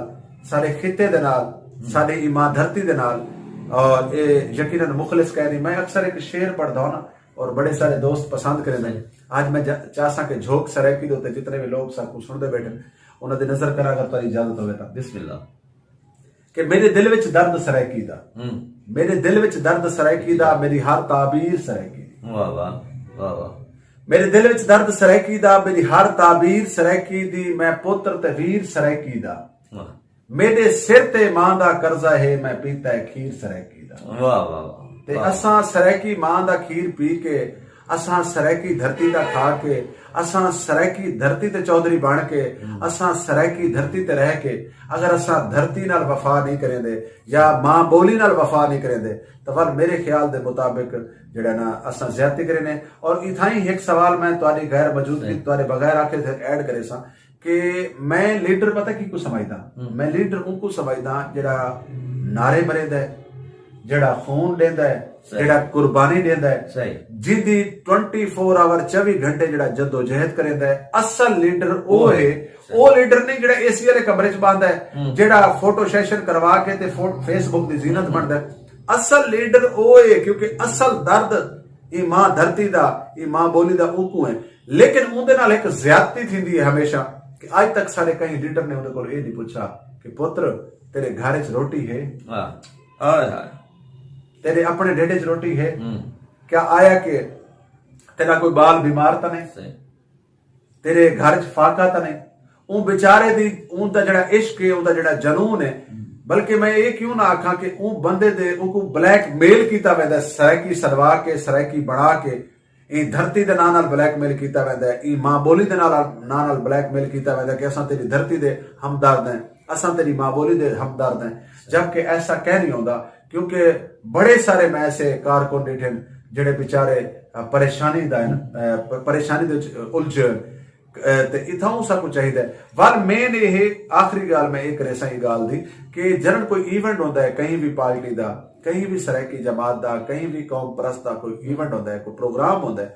ساݙے خطے دے نال، ہوں۔ ساݙی ایں ماں دھرتی دے نال، اور اے یقیناً مخلص کائنی۔ میں اکثر ہک شعر پڑھدا ہاں نا، اور بڑے سارے دوست پسند کریندے۔ صحیح۔ اڄ میں جا-، چاہساں کہ جھوک سرائیکی دے اتے جتنے وی لوگ ساکوں سݨدے ٻیٹھن، انہاں دی نظر کراں، اگر تہاݙی اجازت ہووے تاں۔ بسم اللہ۔ کہ میݙے دل وچ درد سرائیکی دا۔ ہوں۔ میݙے دل وچ درد سرائیکی دا، میݙی ہر تعبیر سرائیکی دی۔ واہ واہ، واہ واہ۔ میݙے دل وچ درد سرائیکی دا، میݙی ہر تعبیر سرائیکی دی، میں پتر تے ویر سرائیکی دا۔ واہ۔ میݙے سر تے ماں دا قرضہ ہے، میں پیتا ہے کھیر سرائیکی دا۔ واہ، واہ، واہ۔ تے واہ۔ اساں سرائیکی ماں دا کھیر پی کے، اساں سرائیکی دھرتی دا کھا کے، اساں سرائیکی دھرتی تے چوہدری بݨ کے، ہوں۔ اساں سرائیکی دھرتی تے رہ کے، اگر اساں دھرتی نال وفا نہیں کریندے یا ماں ٻولی نال وفا نہیں کریندے، تاں ول میرے خیال دے مطابق جیڑھا نا اساں زیادتی کرینے۔ اور اتھائیں ہک سوال میں تہاݙی غیر موجودگی، صحیح۔ تہاݙے بغیر آکھے تے ایڈ کریساں، کہ میں لیڈر پتہ کیکوں سمجھداں؟ ہوں۔ میں لیڈر اونکوں سمجھداں جیڑھا نعرے مریندا ہے، جیڑھا خون ݙیندا ہے، صحیح۔ جیڑھا قربانی ݙیندا ہے، صحیح۔ جیندی ٹوئنٹی فور آور، چووی گھنٹے جیڑھا جدوجہد کریندا ہے۔ اصل لیڈر او او ہے، ہے۔ صحیح۔ او لیڈر نہیں جیڑھا اے سی والے کمرے چ بہندا ہے، ہوں۔ جیڑھا فوٹو سیشن کروا کے تے فو-، فیس بک دی زینت، ہوں۔ بݨدا ہے۔ اصل لیڈر او ہے، کیونکہ اصل درد ایں ماں دھرتی دا، ایں ماں ٻولی دا اونکوں ہے۔ لیکن اوندے نال ہک زیادتی تھیندی ہے ہمیشہ، کہ اڄ تک ساݙے کہیں لیڈر نے اوندے کول اے نہیں پچھا کہ پتر، تیرے گھر اچ روٹی ہے؟ ہاں۔ ہائے ہائے۔ تیرے اپݨے ڈھڈ اچ روٹی ہے؟ ہوں۔ کیا آیا کہ تیرا کوئی ٻال بیمار تاں نہیں؟ صحیح۔ تیرے گھر اچ فاقہ تاں نہیں؟ اوں بیچارے دی، اوں دا جیڑھا عشق ہے، اوں دا جیڑھا جنون ہے، ہوں۔ بلکہ میں اے کیوں نہ آکھاں کہ اوں بندے دے، اونکوں بلیک میل کیتا ویندا ہے، سرائیکی سݙوا کے، سرائیکی بݨا کے، ایں دھرتی دے ناں نال بلیک میل کیتا ویندا ہے، ایں ماں ٻولی دے نال، ناں نال بلیک میل کیتا ویندا ہے کہ اساں تیݙی دھرتی دے ہمدرد ہیں، اساں تیݙی ماں ٻولی دے ہمدرد ہیں، جبکہ ایسا کہیں نہیں ہوندا، کیونکہ بڑے سارے میں ایسے کارکن ݙٹھن جیڑھے بیچارے، آ، پریشانی دا ہن، آ، پ-، پریشانی دے وچ الجھے ہن۔ اے، تے اتھاؤں ساکوں چاہیدا ہے۔ ول مین اے ہے، آخری ڳالھ میں اے کریساں اے ڳالھ دی کہ جݙݨ کوئی ایونٹ ہوندا ہے کہیں وی پارٹی دا، کہیں وی سرائیکی جماعت دا، کہیں وی قوم پرست دا کوئی ایونٹ ہوندا ہے، کوئی پروگرام ہوندا ہے،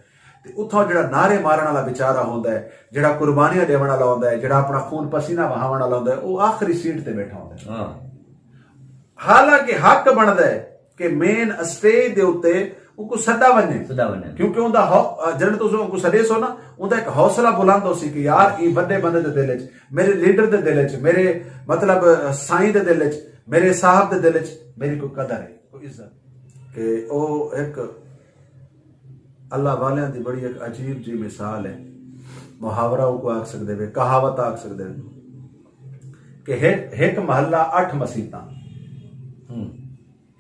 تے اتھاؤں جیڑھا نعرے مارݨ والا بیچارہ ہوندا ہے، جیڑھا قربانیاں ݙیوݨ والا ہوندا ہے، جیڑھا اپݨا خون پسینہ وہاوݨ والا ہوندا ہے، او آخری سیٹ تے ٻیٹھا ہوندا ہے۔ ہاں۔ حالانکہ حق بݨدا ہے کہ مین اسٹیج دے اتے اونکوں سݙا ونڄے۔ سݙا ونڄے۔ کیونکہ اوندا حو-، جݙݨ تساں اونکوں سݙیسو نا، اوندا ہک حوصلہ بلند ہوسی کہ یار، ایں وݙے بندے دے دل اچ، میرے لیڈر دے دل اچ، میرے، مطلب، سائیں دے دل اچ، میرے صاحب دے دل اچ میری کوئی قدر ہے۔ عزت کہ او ہک اللہ والیاں دی بڑی ہک عجیب جی مثال ہے۔ محاورہ اوکوں آکھ سڳدے وے، کہاوت آکھ سڳدے وے کہ ہک ہک محلہ اٹھ مسیتاں۔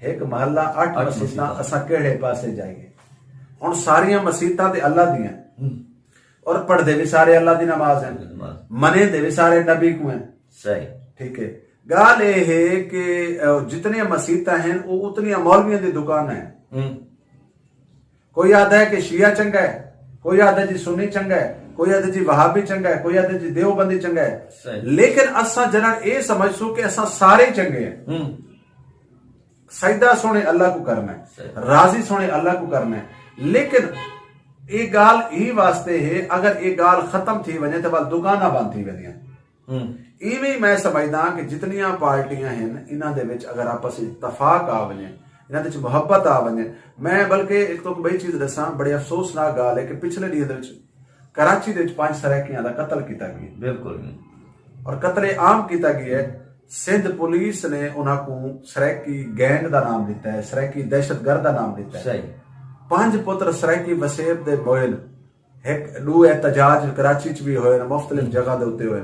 ہک محلہ اٹھ مسیتاں۔ اساں کیڑھے پاسے جائیے؟ ہݨ ساریاں مسیتاں تے اللہ دیاں اور پڑھدے وی سارے اللہ دی نماز ہیں، منیندے وی سارے نبی کوں ہیں۔ صحیح۔ ٹھیک ہے۔ ڳالھ اے ہے کہ جتنیاں مسیتاں ہیں او اتنیاں مولویاں دی دکاناں ہیں۔ کوئی آہدا ہے کہ شیعہ چنگا ہے، کوئی آہدا جی سنی چنگا ہے، کوئی آہدا جی وہابی چنگا ہے، کوئی آہدا جی دیوبندی چنگا ہے۔ لیکن اساں جنہاں اے سمجھسوں کہ اساں سارے چنگے ہیں۔ سجدہ سونے اللہ کوں کرنا ہے، راضی سونے اللہ کوں کرنا ہے۔ لیکن اے ڳالھ ایں واسطے ہے، اگر اے ڳالھ ختم تھی ونڄے تے ول دکاناں بند تھی ویندیاں۔ ایویں میں سمجھداں کہ جتنیاں پارٹیاں ہیں، انہاں دے وچ اگر آپس وچ اتفاق آ ونڄے، انہاں دے وچ محبت آ ونڄے۔ میں بلکہ ایک تو بئی چیز ݙساں، بڑی افسوسناک ڳالھ ہے کہ پچھلے ݙینہاں دے وچ کراچی دے وچ پنج سرائیکیاں دا قتل کیتا ڳیا۔ بالکل۔ اور قتل عام کیتا ڳیا ہے۔ سندھ پولیس نے انہاں کوں سرائیکی گینگ دا نام ݙتا ہے، سرائیکی دہشت گرد دا نام ݙتا ہے۔ صحیح۔ پنج پتر سرائیکی وسیب دے موئن، ہک ݙو احتجاج کراچی چ وی ہوئے، مختلف جگہ دے اتے ہوئے۔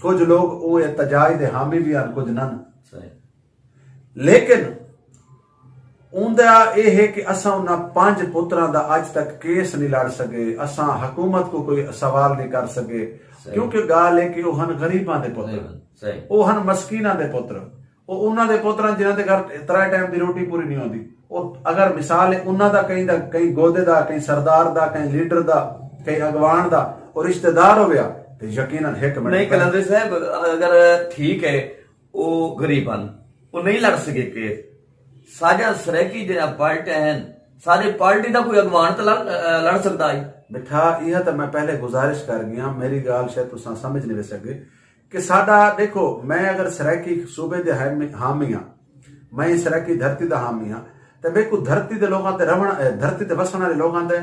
کجھ لوگ او احتجاج دے حامی وی ہن، کجھ نن۔ صحیح۔ لیکن اوندا اے ہے کہ اساں انہاں پنج پتراں دا اڄ تک کیس نہیں لڑ سڳے، اساں حکومت کوں کوئی سوال نہیں کر سڳے، صحیح۔ کیونکہ ڳالھ ہے کہ او ہن غریباں دے پتر۔ صحیح۔ او ہن مسکیناں دے پتر۔ او انہاں دے پتر ہن جنہاں دے گھر ترے ٹائم دی روٹی پوری نہیں ہوندی۔ او اگر مثال ہے انہاں دا، کہیں دا، کہیں گودے دا، کہیں سردار دا، کہیں لیڈر دا، کہیں اڳواݨ دا او رشتہ دار ہویا تے یقیناً ہک منٹ نہیں، قلندری صاحب، اگر ٹھیک ہے، او غریب ہن، او نہیں لڑ سڳے کیس۔ ساݙیاں سرائیکی جیڑھیاں پارٹیاں ہن، ساݙی پارٹی دا کوئی اڳواݨ تاں لڑ، لڑ سڳدا ہئی۔ مٹھا، ایہا تاں میں پہلے گزارش کر ڳیاں، میری ڳالھ شاید تساں سمجھ نہیں وے سڳے کہ ساݙا، ݙیکھو، میں اگر سرائیکی صوبے دے حامی، حامی ہاں، میں سرائیکی دھرتی دا حامی ہاں، تے میکوں دھرتی دے لوگاں تے رہوݨ، اے، دھرتی تے وسݨ والے لوگاں تے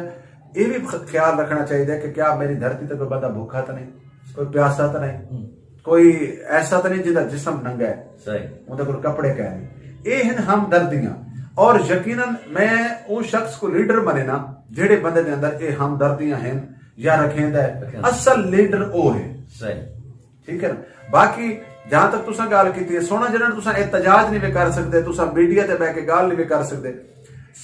اے وی خ-، خیال رکھݨا چاہیدا ہے کہ کیا میری دھرتی تے کوئی بندہ بھکھا تاں نہیں، کوئی پیاسا تاں نہیں، کوئی ایسا تاں نہیں جیندا جسم ننگا ہے، صحیح۔ اوندے کول کپڑے کائے نہیں۔ اے ہن ہمدردیاں۔ اور یقیناً میں اوں شخص کوں لیڈر منینا جیڑھے بندے دے اندر اے ہمدردیاں ہن یا رکھیندا ہے۔ رکھیندا۔ اصل لیڈر او ہے۔ صحیح۔ ٹھیک ہے نا؟ باقی جہاں تک تساں ڳالھ کیتی ہے، سونا جنہاں تساں احتجاج نہیں وے کر سڳدے، تساں میڈیا تے بہہ کے ڳالھ نہیں وے کر سڳدے۔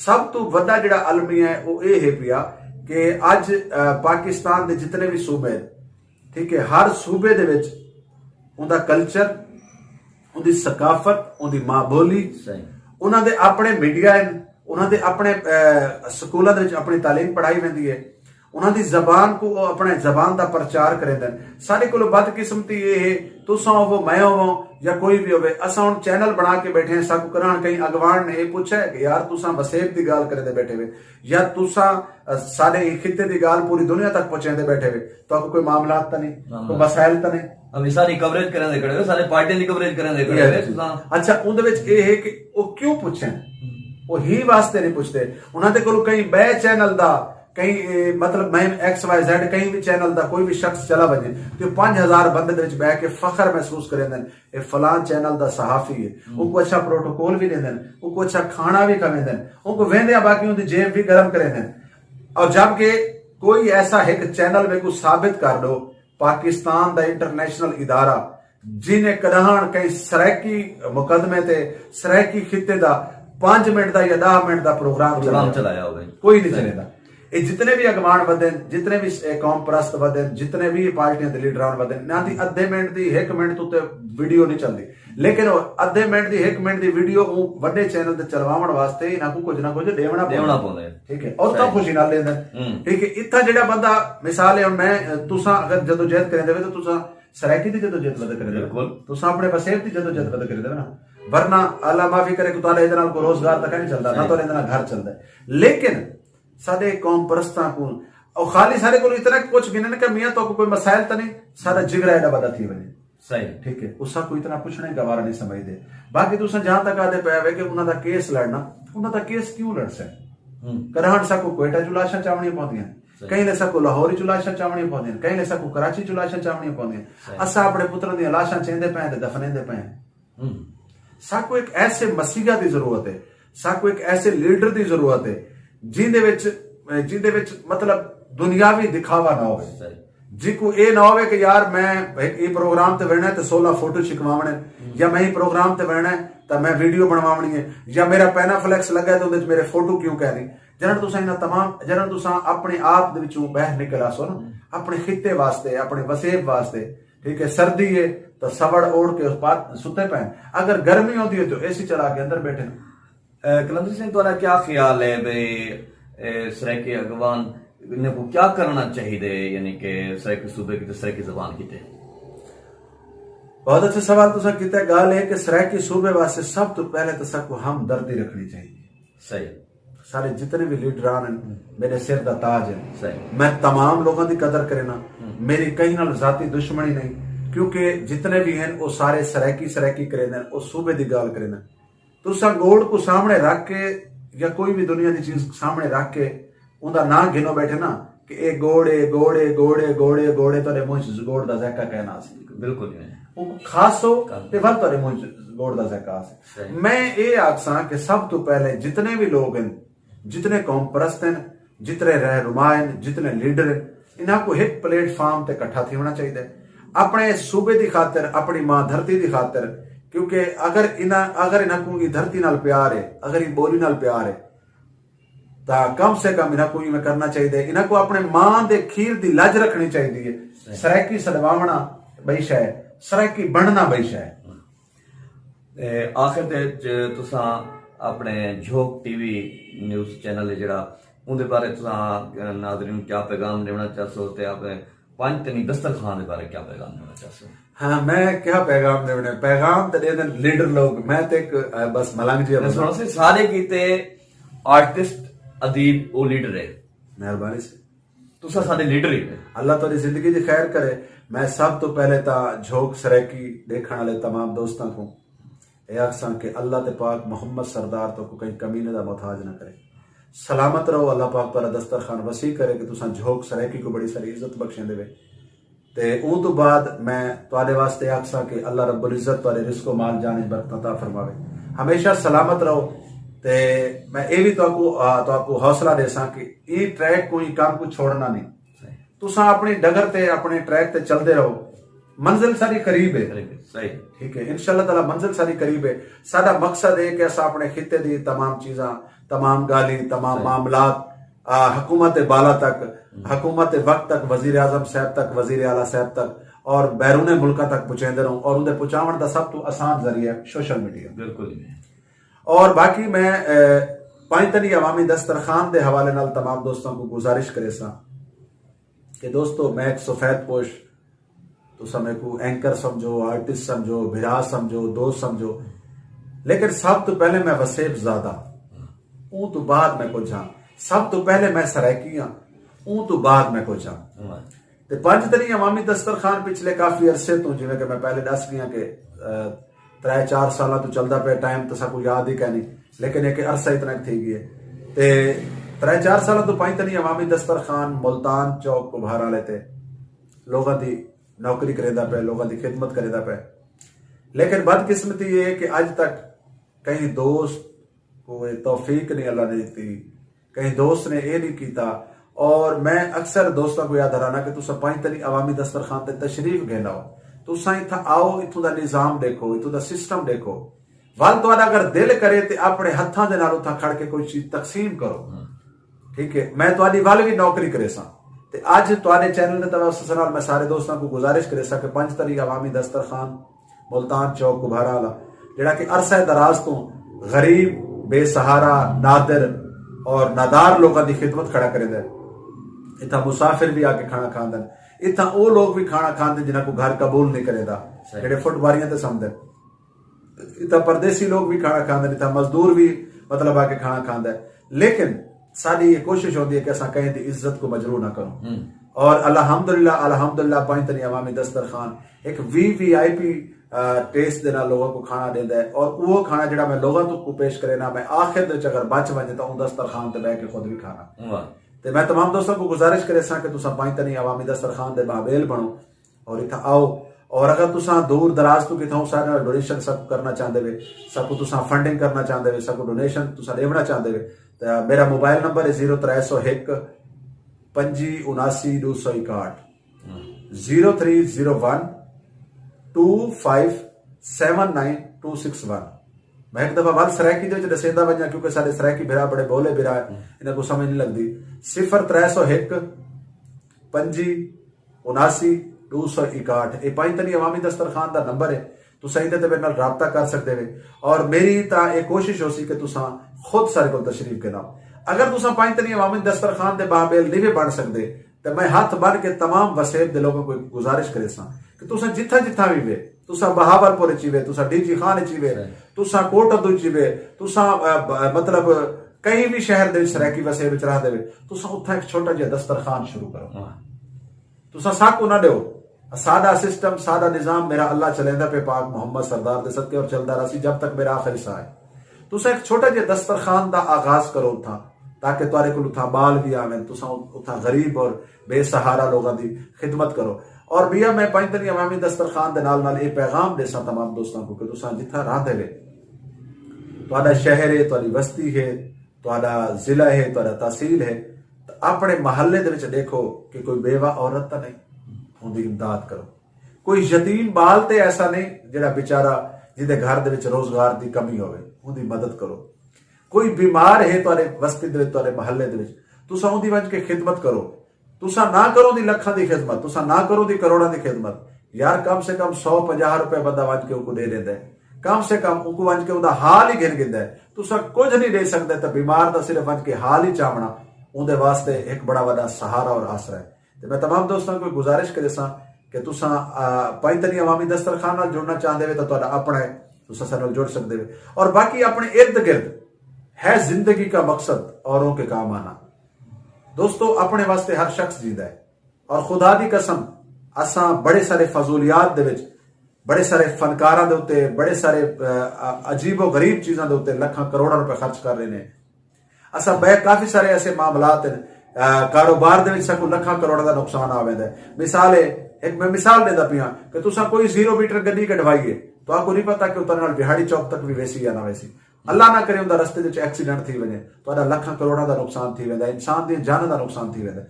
سب توں وݙا جڑا المیہ ہے، او اے ہے پیا کہ اڄ، آ، پاکستان دے جتنے وی صوبے ہیں، ٹھیک ہے، ہر صوبے دے وچ اوندا کلچر، اوندی ثقافت، اوندی ماں بولی، صحیح۔ انہاں دے اپݨے میڈیا ہن، انہاں دے اپݨے، آ، سکولاں دے وچ اپݨی تعلیم پڑھائی ویندی ہے، انہاں دی زبان کوں او اپݨے زبان دا پرچار کریندن۔ ساݙے کولوں بدقسمتی اے ہے، تساں ہووو، میں ہوواں یا کوئی وی ہووے، اساں ہݨ چینل بݨا کے ٻیٹھے ہیں، ساکوں کراہݨ کہیں اڳواݨ نے اے پچھیا ہے کہ یار تساں وسیب دی ڳالھ کریندے ٻیٹھے وے یا تساں، آ، ساݙے خطے دی ڳالھ پوری دنیا تک پہنچیندے ٻیٹھے وے، تہاکوں کوئی معاملات تاں نہیں، کوئی مسائل تاں نہیں۔ ہم ساری کوریج کریندے کھڑے وے، سارے پارٹیاں دی کوریج کریندے کھڑے وے، تساں۔ اچھا، اوندے وچ اے ہے کہ او کیوں پچھن؟ او ہی واسطے نہیں پچھدے۔ انہاں دے کولوں کہیں ٻئے چینل دا، کہیں، اے، مطلب، میں ایکس وائی زیڈ کہیں وی چینل دا کوئی وی شخص چلا ونڄے تے پنج ہزار بندے دے وچ ٻہہ کے فخر محسوس کریندن، اے فلاں چینل دا صحافی ہے۔ اوکوں اچھا پروٹوکول وی ݙیندن، اوکوں اچھا کھانا وی کھویندن، اوکوں ویندیاں باقی اوندی جیب وی گرم کریندن۔ اور جب کہ کوئی ایسا ہک چینل میکوں ثابت کر ݙو، پاکستان دا انٹرنیشنل ادارہ جنہیں کݙاہݨ کہیں سرائیکی مقدمے تے سرائیکی خطے دا پنج منٹ دا یا ݙاہ منٹ دا پروگرام پروگرام چلایا۔ چلایا ہوئے۔ کوئی نہیں صحیح۔ چلیندا۔ اے جتنے وی اڳواݨ ودن، جتنے وی اے قوم پرست ودن، جتنے وی پارٹیاں دے لیڈران ودن، انہاں دی ادھے منٹ دی، ہک منٹ توں تے ویڈیو نہیں چلدی۔ لیکن او ادھے منٹ دی، ہک منٹ دی ویڈیو اوں وݙے چینل تے چلواوݨ واسطے انہاں کوں کجھ نہ کجھ ݙیوݨا پوندا۔ ݙیوݨا پوندا ہے۔ ٹھیک ہے، اور تاں صحیح۔ خوشی نال ݙیندن۔ ہوں۔ ٹھیک ہے، اتھاں جیڑھا بندہ، مثال ہے، ہݨ میں، تساں اگر جدوجہد کریندے وے تاں تساں سرائیکی دی جدوجہد ودھ کریندے وے۔ بالکل۔ تساں اپݨے وسیب دی جدوجہد ودھ کریندے وے نا۔ ورنہ اللہ معافی کرے، کوئی تہاݙا ایندے نال کوئی روزگار تاں کائنی چلدا، نہ صحیح۔ تہاݙا ایندے نال گھر چلدا ہے۔ لیکن ساݙے قوم پرستاں کوں، او خالی ساݙے کولوں اتنا کچھ گھنن کہ میاں تہاکوں کوئی مسائل تاں نہیں، ساݙا جگرا ایݙا وݙا تھی ونڄے۔ صحیح۔ ٹھیک ہے، او ساکوں اتنا پچھݨا ہی گوارا نہیں سمجھدے۔ باقی تساں جہاں تک آہدے پئے وے کہ انہاں دا کیس لڑݨا، انہاں دا کیس کیوں لڑسن؟ ہوں۔ کراہݨ ساکوں کوئٹہ چوں لاشاں چاوݨیاں پوندیاں، صحیح۔ کہیں لے ساکوں لاہور چوں لاشاں چاوݨیاں پوندیاں، کہیں لے ساکوں کراچی چوں لاشاں چاوݨیاں پوندیاں۔ صحیح۔ اساں اپݨے پتراں دیاں لاشاں چیندے پئے تے دفنیندے پئے۔ ہوں۔ ساکوں ہک ایسے مسیحا دی ضرورت ہے، ساکوں ایک ایسے لیڈر دی ضرورت ہے جیندے وچ جیندے وچ مطلب دنیاوی دکھاوا نہ ہوئے۔ جی کو اے نہ ہوئے کہ یار میں ایک اے پروگرام تے وینا ہے تے سولہ فوٹو چھکواونے، یا میں اے پروگرام تے وینا ہے تے میں ویڈیو بنواونی ہے، یا میرا پینا فلیکس لگا ہے تے اندے وچ میرے فوٹو کیوں کہہ نہیں؟ جنہاں تساں انہاں تمام جنہاں تساں اپنے آپ دے وچوں باہر نکل آسو نا، اپنے خطے واسطے، اپنے وسیب واسطے، ٹھیک ہے، سردی ہے تو سوڑ اوڑھ کے پات ستے پین، اگر گرمی ہوندی ہے تو اے سی چلا کے اندر بیٹھے۔ قلندر سنگھ، تہاݙا کیا خیال ہے بھئی سرائیکی اڳواݨ نے کو کیا کرنا چاہیے، یعنی کہ سرائیکی صوبے کی تے سرائیکی زبان کی تے؟ بہت اچھا سوال تساں کیتا ہے۔ گال ہے کہ سرائیکی صوبے واسطے سب تو پہلے تو سب کو ہمدردی رکھنی چاہیے۔ صحیح۔ سارے جتنے بھی لیڈران ہیں، میرے سر دا تاج ہے۔ صحیح۔ میں تمام لوگوں دی قدر کرنا، میری کہیں نال ذاتی دشمنی نہیں، کیونکہ جتنے بھی ہیں وہ سارے سرائیکی سرائیکی کرے ہیں، وہ صوبے دی گال کرے ہیں۔ تساں گوڑ کو سامنے رکھ کے یا کوئی بھی دنیا دی چیز سامنے رکھ کے اوندا ناں گھنو بیٹھے نا کہ اے گوڑ اے، گوڑ اے، گوڑ اے، گوڑ اے، گوڑ اے، تہاڈے منہ چ گوڑ دا ذائقہ کائنا سی۔ بالکل نہیں۔ او کھاسو تے ول تہاڈے منہ چ گوڑ دا ذائقہ آسی۔ میں اے آکھساں کہ سب تو پہلے جتنے بھی لوگ ہیں، جتنے قوم پرست ہیں، جتنے رہنما ہیں، جتنے لیڈر ہیں، انہاں کو ایک پلیٹ فارم تے اکٹھا تھیونا چاہیے۔ اپنے صوبے دی خاطر، اپنی ماں دھرتی دی خاطر، کیونکہ اگر انہاں اگر انہاں کو ایں دھرتی نال پیار ہے، اگر ایں بولی نال پیار ہے، تاں کم سے کم انہاں کو ایویں کرنا چاہیے۔ انہاں کو اپنے ماں دے کھیر دی لج رکھنی چاہیے۔ سرائیکی سڈواونا بئی شے، سرائیکی بننا بئی شے۔ آخر دے تساں اپنے جھوک ٹی وی نیوز چینل ہے جڑا، اون دے بارے تساں ناظرین کیا پیغام دیونا چاہسو تے اپنے پنج تنی دسترخوان دے بارے کیا پیغام دیونا چاہسو؟ ہاں، میں کیا پیغام دیونے؟ پیغام تے دے دن لیڈر لوگ، میں تے ایک بس ملنگ جی۔ سنو سی، سارے کیتے آرٹسٹ، ادیب او لیڈر ہے۔ مہربانی سی۔ تساں ساڈے لیڈر ہی۔ اللہ تہاڈی زندگی دی خیر کرے۔ میں سب تو پہلے تا جھوک سرائیکی دیکھن والے تمام دوستاں کو اے آکھساں کہ اللہ تے پاک محمد سردار تو کو کہیں کمینے دا محتاج نہ کرے۔ سلامت رہو، اللہ پاک تہاڈا دسترخوان وسیع کرے کہ تساں جھوک سرائیکی کو بڑی ساری عزت بخشیں دے وے۔ تے اون تو بعد میں تہاڈے واسطے آکھساں کہ اللہ رب العزت تہاڈے رزق و مال جان وچ برکت عطا فرماوے۔ ہمیشہ سلامت رہو۔ تے میں اے وی تہاکو تہاکو حوصلہ ڈیساں کہ ایں ٹریک کو ایں کم کو چھوڑنا نہیں۔ تساں اپنی ڈگر تے اپنے ٹریک تے چلدے رہو۔ منزل ساری قریب ہے۔ صحیح۔ ٹھیک ہے، انشاءاللہ تعالی منزل ساری قریب ہے۔ ساڈا مقصد ہے کہ اساں اپنے خطے دی تمام چیزاں، تمام گالیں، تمام معاملات حکومت بالا تک، حکومت وقت تک، وزیر اعظم صاحب تک، وزیر اعلیٰ صاحب تک اور بیرون ملکاں تک پہنچیندے رہوں، اور اندے پہنچاون دا سب تو آسان ذریعہ ہے سوشل میڈیا۔ بالکل۔ اور باقی میں پنج تنی عوامی دسترخوان دے حوالے نال تمام دوستاں کو گزارش کریساں کہ دوستو، میں ایک سفید پوش، تساں میکوں اینکر سمجھو، آرٹسٹ سمجھو، بھرا سمجھو، دوست سمجھو، لیکن سب تو پہلے میں وسیب زادہ، اوں تو بعد میں کجھ ہاں۔ سب تو پہلے میں سرائیکی ہاں، اوں تو بعد میں کجھ ہاں۔ تے پنج تنی عوامی دسترخوان پچھلے کافی عرصے تو، جویں کہ میں پہلے ڈس گیا کہ ترے چار سالاں تو چلدا پیا، ٹائم تو ساکو یاد ہی کینی، لیکن ایک عرصہ اتنا تھی گیا۔ تے ترے چار سالاں تو پنج تنی عوامی دسترخوان ملتان چوک کبھار والے تے لوگاں دی نوکری کریندا پے، لوگاں دی خدمت کریندا پے۔ لیکن بدقسمتی یہ ہے کہ اج تک کہیں دوست کو یہ توفیق نہیں اللہ نے دیتی، کہیں دوست نے یہ نہیں کیتا۔ اور میں اکثر دوستاں کو یاد دلانا کہ تساں پنج تری عوامی دسترخوان تے تشریف گھن آؤ، تساں اتھاں آؤ، اتھوں دا نظام دیکھو، اتھوں دا سسٹم دیکھو۔ ول تہاڈا اگر دل کرے تے اپنے ہتھاں دے نال اتھاں کھڑ کے کوئی چیز تقسیم کرو۔ ٹھیک ہے، میں تہاڈی ول وی نوکری کریساں۔ تے اج تہاڈے چینل دے توسط نال میں سارے دوستاں کو گزارش کریساں کہ پنج تری عوامی دسترخوان ملتان چوک کبھارا والا، جڑا کہ عرصہ دراز تو غریب، بے سہارا، نادر اور نادار لوگاں دی خدمت کھڑا کریندا ہے۔ اتھاں مسافر بھی آ کے کھانا کھاندن۔ اتھاں او لوگ بھی کھانا کھاندے جنہاں کو گھر قبول نہیں کریندا، جڑے فٹ باریاں تے سمدن۔ اتھاں پردیسی لوگ بھی کھانا کھاندے، اتھاں مزدور بھی مطلب آ کے کھانا کھاندا ہے۔ لیکن ساڈی یہ کوشش ہوندی ہے کہ اساں کہیں دی عزت کو مجروح نہ کروں۔ اور الحمدللہ، الحمدللہ پنج تنی عوامی دسترخوان ایک وی وی آئی پی ٹیسٹ دے نال لوگوں کو کھانا دیندا ہے، اور وہ کھانا جڑا میں لوگوں تو کو پیش کرے نا، میں آخر دے وچ اگر بچ ونجے تو اون دسترخوان تے بیٹھ کے خود بھی کھانا۔ تے میں تمام دوستوں کو گزارش کریساں کہ تساں پنج تنی عوامی دسترخوان دے مابیل بنو اور اتھاں آؤ۔ اور اگر تساں دور دراز توں کتھاؤں سارے نال ڈونیشن ساکوں کرنا چاہندے وے، ساکوں تساں فنڈنگ کرنا چاہندے وے، ساکوں ڈونیشن تساں ݙیوݨا چاہندے وے، تاں میرا موبائل نمبر ہے زیرو ترے سو ہک پنجی اناسی ݙو سو اکاہٹھ، zero three zero one two five seven nine two six one. میں ہک دفعہ ول سرائیکی دے وچ ݙسیندا ونڄاں، کیونکہ ساݙے سرائیکی بھرا بڑے بولے بھرا ہے، انہاں کوں سمجھ نہیں لڳدی۔ صفر ترے سو ہک پنجی اناسی ݙو سو اکاہٹھ۔ اے پنج تنی عوامی دسترخوان دا نمبر ہے، تساں ایندے تے میرے نال رابطہ کر سڳدے وے۔ اور میری تاں اے کوشش ہوسی کہ تساں خود ساݙے کول تشریف گھن آؤ۔ اگر تساں پنج تنی عوامی دسترخوان دے بابیل نہیں وے بݨ سڳدے، تے میں ہتھ بݨ کے تمام وسیب دے لوگاں کوں ہک گزارش کریساں کہ تساں جتھاں جتھاں وی وے، تساں بہاول پور اچ وے، تساں ڈی جی خان اچ وے، صحیح۔ تساں کوٹ ادو اچ وے، تساں، آ، ب-، مطلب کہیں وی شہر دے وچ سرائیکی وسیب وچ رہندے وے، تساں اتھاں ہک چھوٹا جیہا دسترخوان شروع کرو۔ واہ۔ تساں ساکوں نہ ݙیو۔ ساݙا سسٹم، ساݙا نظام میرا اللہ چلیندا پئے پاک محمد سردار دے صدقے، اور چلدا رہسی جب تک میرا آخری ساہ ہے۔ تساں ہک چھوٹا جیہا دسترخوان دا آغاز کرو اتھاں، تاکہ تہاݙے کول اتھاں ٻال وی آون، تساں اتھاں غریب اور بے سہارا لوگاں دی خدمت کرو۔ اور بیا میں پنج تنی عوامی دسترخوان دے نال نال اے پیغام ݙیساں تمام دوستاں کوں کہ تساں جتھاں رہندے وے، تہاݙا شہر ہے، تہاݙی وستی ہے، تہاݙا ضلع ہے، تہاݙا تحصیل ہے، تاں اپݨے محلے دے وچ ݙیکھو کہ کوئی بیوہ عورت تاں نہیں، اوندی امداد کرو۔ کوئی یتیم ٻال تے ایسا نہیں جیڑھا بیچارہ، جیندے گھر دے وچ روزگار دی کمی ہووے، اوندی مدد کرو۔ کوئی بیمار ہے تہاݙے وستی دے وچ، تہاݙے محلے دے وچ، تساں اوندی ونڄ کے خدمت کرو۔ تساں نہ کرو دی لکھاں دی خدمت، تساں نہ کرو دی کروڑاں دی خدمت، یار کم سے کم سو پنجاہ روپے بندہ ونڄ کے اوکوں ݙے ݙیندا ہے، کم سے کم اوکوں ونڄ کے اوندا حال ہی گھن گھندا ہے۔ تساں کجھ نہیں ݙے سڳدے تاں بیمار دا صرف ونڄ کے حال ہی چاوݨا اوندے واسطے ہک بڑا وݙا سہارا اور آسرا ہے۔ تے میں تمام دوستاں کوں گزارش کریساں کہ تساں، آ، پنج تنی عوامی دسترخوان نال جڑنا چاہندے وے تاں تہاݙا اپݨا ہے، تساں ساݙے نال جڑ سڳدے وے۔ اور باقی اپݨے ارد گرد ہے زندگی کا مقصد اوروں کے کام آنا۔ دوستو، اپݨے واسطے ہر شخص جیندا ہے، اور خدا دی قسم، اساں بڑے سارے فضولیات دے وچ، بڑے سارے فنکاراں دے اتے، بڑے سارے، آ، آ، عجیب و غریب چیزاں دے اتے لکھاں کروڑاں روپے خرچ کر رہے ہیں۔ اساں بے کافی سارے ایسے معاملات ہیں، آ، کاروبار دے وچ ساکوں لکھاں کروڑاں دا نقصان آ ویندا ہے۔ مثال ہے، ایک میں مثال ݙیندا پیاں کہ تساں کوئی زیرو میٹر گݙی کڈھوائی ہے، تہاکوں نہیں پتہ کہ اتنے نال بہاڑی چوک تک بھی ویسی یا نہ ویسی۔ اللہ نہ کرے اوندا رستے وچ ایکسیڈنٹ تھی ونڄے، تہاݙا لکھاں کروڑاں دا نقصان تھی ویندا ہے، انسان دیاں جاناں دا نقصان تھی ویندا ہے۔